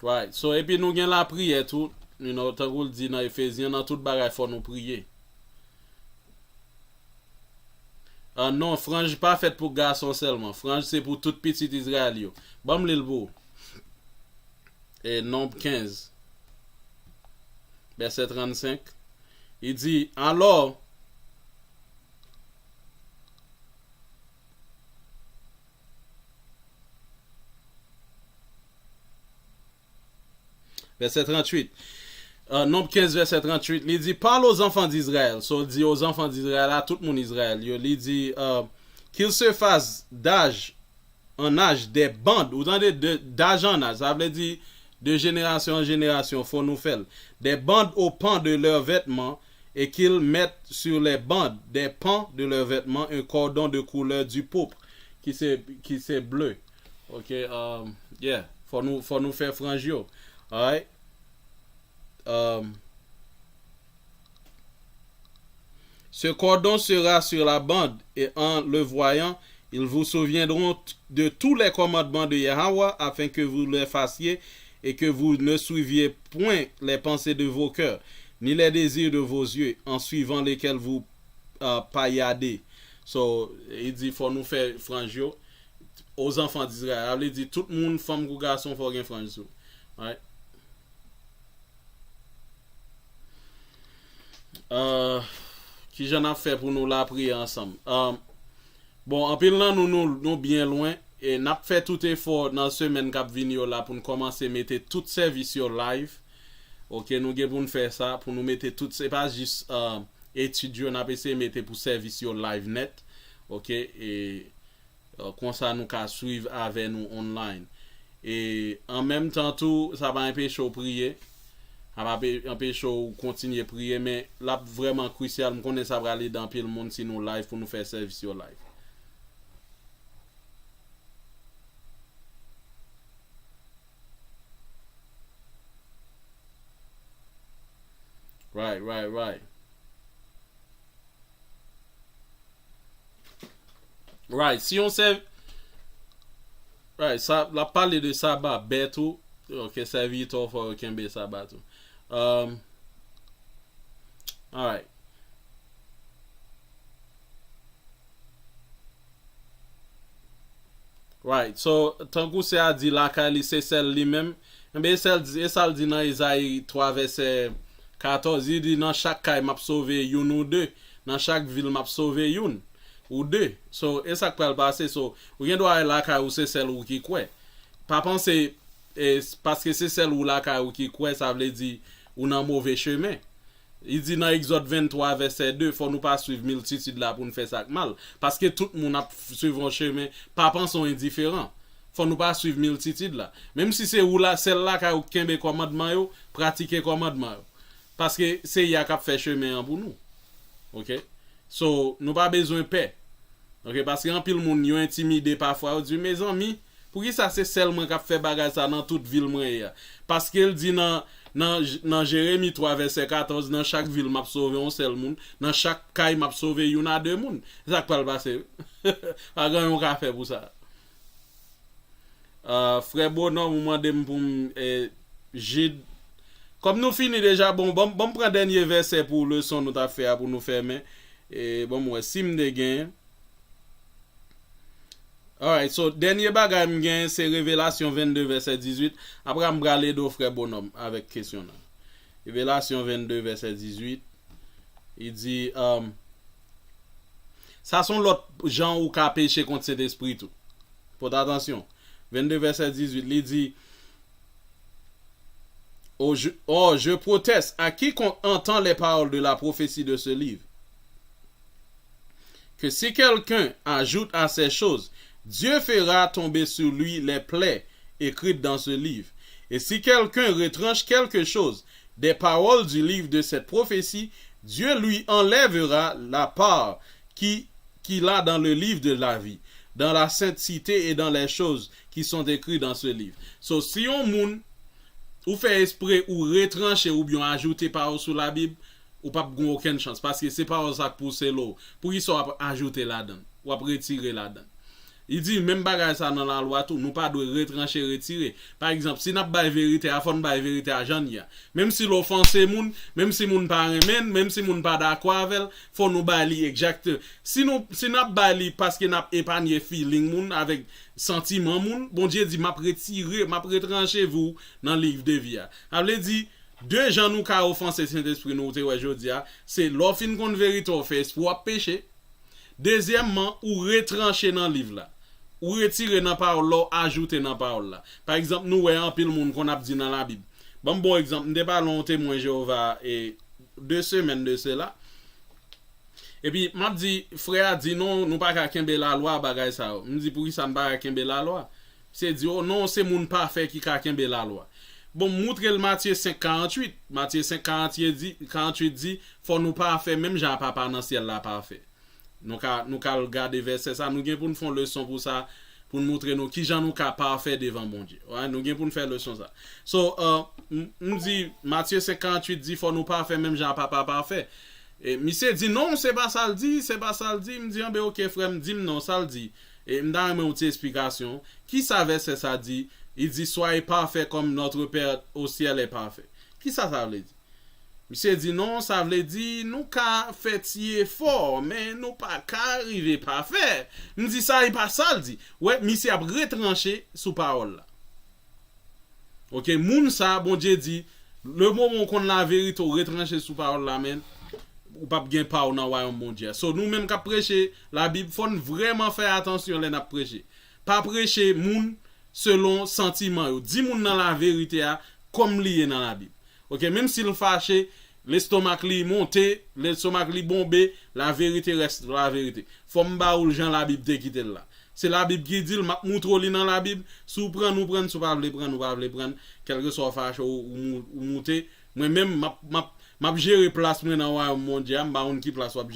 Right. So, epi nou gen lapriyè tou, you know, tankou l di nan Efezyen, nan tout bagay fò nou priye. Ah, non, franj pa fèt pou gason sèlman. Franj se pou tout pitit Izrayèl yo. Ban m li l pou ou. E Nonb kenz, vèsè trannsenk. Li di, alò, Vèsè tranntuit. Euh, Nonb kenz vèsè tranntuit, li di, parle aux enfants d'Israël. So, di aux enfants d'Israël, a tout moun Izrayèl yo, li di, euh, qu'ils se fassent d'âge en âge des bandes. Ou tande, de, d'âge en âge, sa vle di de génération en génération, fò nou fè l. Des bandes aux pans de leurs vêtements et qu'ils mettent sur les bandes des pans de leurs vêtements un cordon de couleur du pourpre, ki se, ki se ble. Ok, um, yeah. Fò nou, fò nou fè franj yo. Alright. Um, Ce cordon sera sur la bande, et en le voyant, ils vous souviendront de tous les commandements de Yahweh, afin que vous les fassiez et que vous ne suiviez point les pensées de vos cœurs, ni les désirs de vos yeux, en suivant lesquels vous euh, payadé. So, li di fò nou fè franj yo aux enfants d'Israël. Sa vle di tout moun, fanm kou gason, fò gen franj sou. Right? Euh, kijan n ap fè pou nou lapriyè ansanm? Euh, bon, anpil nan nou, nou, nou byen lwen, e n ap fè tout efò nan semèn k ap vini yo la pou n kòmanse mete tout sèvis yo live. Ok, nou gen pou n fè sa, pou nou mete tout, se pa jis, euh, etid yo, n ap eseye mete pou sèvis yo live nèt. Ok, e, euh, konsa nou ka swiv avè nou online. E an menm tan tou, sa pa anpeche w priye. Sa pa pe-, anpeche w kontinye priye, men l ap vrèman krisyal. M konnen sa pral ede anpil moun si nou live pou nou fè sèvis yo live. Right, right, right. Right, si yon sèv-, right, sa, l ap pale de saba, bèt ou, ok, sèvitè w fò yo kenbe saba tou. Um, alright. Right, so, tankou se a di lakay li, se sèl li menm, enben, e sèl, e sa l di nan Ezayi twa vèsè katòz, li di, nan chak kay m ap sove youn ou de, nan chak vil m ap sove youn ou de. So, e sa k pral pase. So, ou gen dwa al lakay ou se sèl ou ki kwè. Pa panse, e, paske se sèl ou lakay ou ki kwè, sa vle di ou nan move chemen. Li di nan Egzòd venntwa, vèsè de, fò nou pa swiv miltitid la pou n fè sa k mal. Paske tout moun ap swiv yon chemen, pa panse w endiferan. Fò nou pa swiv miltitid la. Menm si se ou la, sèl lakay ou k kenbe kòmandman yo, pratike kòmandman yo. Paske se Yah k ap fè chemen an pou nou. Ok? So, nou pa bezwen pè. Ok, paske anpil moun, yo entimide pafwa, yo di, mezanmi, poukisa se sèl mwen k ap fè bagay sa nan tout vil mwen ye a? Paske l di nan, nan, nan Jeremi twa vèsè katòz, nan chak vil m ap sove yon sèl moun, nan chak kay m ap sove youn a de moun. Se sa k pral pase. Pa gen yon ka fè pou sa. Ah, frè Bonòm, ou mande m pou m, eh, Jid. Kòm nou fini deja, bon, bon, bon, m pran dènye vèsè pou leson nou t ap fè a pou nou fèmen. E bon, m wè si m te genyen. Alright, so, dènye bagay m genyen, se Revelasyon vennde, vèsè dizuit. Apre, m pral ede w, frè Bonòm, avèk kesyon nan. Revelasyon vennde, vèsè dizuit. Li di, um, sa se yon lòt jan ou ka peche kont Sentespri tou. Pote atansyon. Vennde vèsè dizuit, li di, oh, je, oh, je proteste à quiconque entend les paroles de la prophétie de ce livre, que si quelqu'un ajoute à ces choses, Dieu fera tomber sur lui les plaies écrites dans ce livre. Et si quelqu'un retranche quelque chose des paroles du livre de cette prophétie, Dieu lui enlèvera la part qui, qu'il a dans le livre de la vie, dans la sainte cité et dans les choses qui sont écrites dans ce livre. So, si yon moun, ou fè espre ou retranche oubyen ajoute pawòl sou Labib, ou p ap gen okenn chans, paske se pawòl sa k pou sele w. Poukisa w ap ajoute ladan l? W ap retire ladan l. Li di menm bagay sa nan lalwa tou, nou pa dwe retranche, retire. Pa egzanp, si n ap bay verite a, fò n bay verite a jan l ye a. Menm si l ofanse moun, menm si moun pa renmen l, menm si moun pa dakò avè l, fò nou bay li egzakte. Si nou, si n ap bay li paske n ap epanye feeling moun avèk santiman moun, Bondye di, m ap retire, m ap retranche vi w nan liv de vi a. Sa vle di, de jan nou ka ofanse Sentespri nou, ou te wè jodi a, se lè w fin konn verite, w fè espre w ap peche. Dezyèmman, ou retranche nan liv la. Ou retire nan pawòl la, w ajoute nan pawòl la. Pa egzanp, nou wè anpil moun konn ap di nan Labib, Ban m bon egzanp, m te pale yon temwen Jewova e de semèn de sela. Epi m ap di, frè a di non, nou pa ka kenbe lalwa, bagay sa yo. M di, poukisa n pa ka kenbe lalwa? Misye di, o non, se moun pafè ki ka kenbe lalwa. Bon, m moutre l Matye senk karanntuit. Matye senk karanntuit di, karanntuit di, fò nou pafè menm jan Papa nan syèl la pafè. Nou ka, nou ka al gade vèsè sa, nou gen pou n fè yon leson pou sa, pou n moutre nou kijan nou ka pafè devan Bondye. Wè, nou gen pou n fè leson sa. So, uh, m di, Matye senk karanntuit di, fò nou pafè menm jan Papa pafè. E misye di, non, se pa sa l di, se pa sa l di. M di, anben, oke, frè m, di m non, sa l di. E m ta renmen yon ti esplikasyon. Kisa vèsè sa di? Li di, soyez parfaits comme notre Père au ciel est parfait. Kisa sa vle di? Misye di, non, sa vle di nou ka fè ti efò, men nou pa ka rive pafè. M di, sa e pa sa l di. Wè, misye ap retranche sou pawòl la. Oke, moun sa, Bondye di, le moman w konn laverite, w retranche sou pawòl la, men, ou p ap gen pa w nan wayòm Bondye a. So, nou menm k ap preche Labib, fò n vrèman fè atansyon lè n ap preche. Pa preche moun selon santiman yo. Di moun nan laverite a kòm li ye nan Labib. Oke, menm si l fache, lestomak li monte, lestomak li bonbe, laverite rès laverite. Fò m ba ou l jan Labib te kite l la. Se Labib ki di l, m ap moutre w li nan Labib. Si w prann, ou prann, si w pa vle prann, ou pa vle prann. Kèlkeswa w fache, ou, ou mou- ou moute. Mwen menm, m ap, m ap, m ap jere plas mwen nan wayòm Bondye a, m pa konn ki plas w ap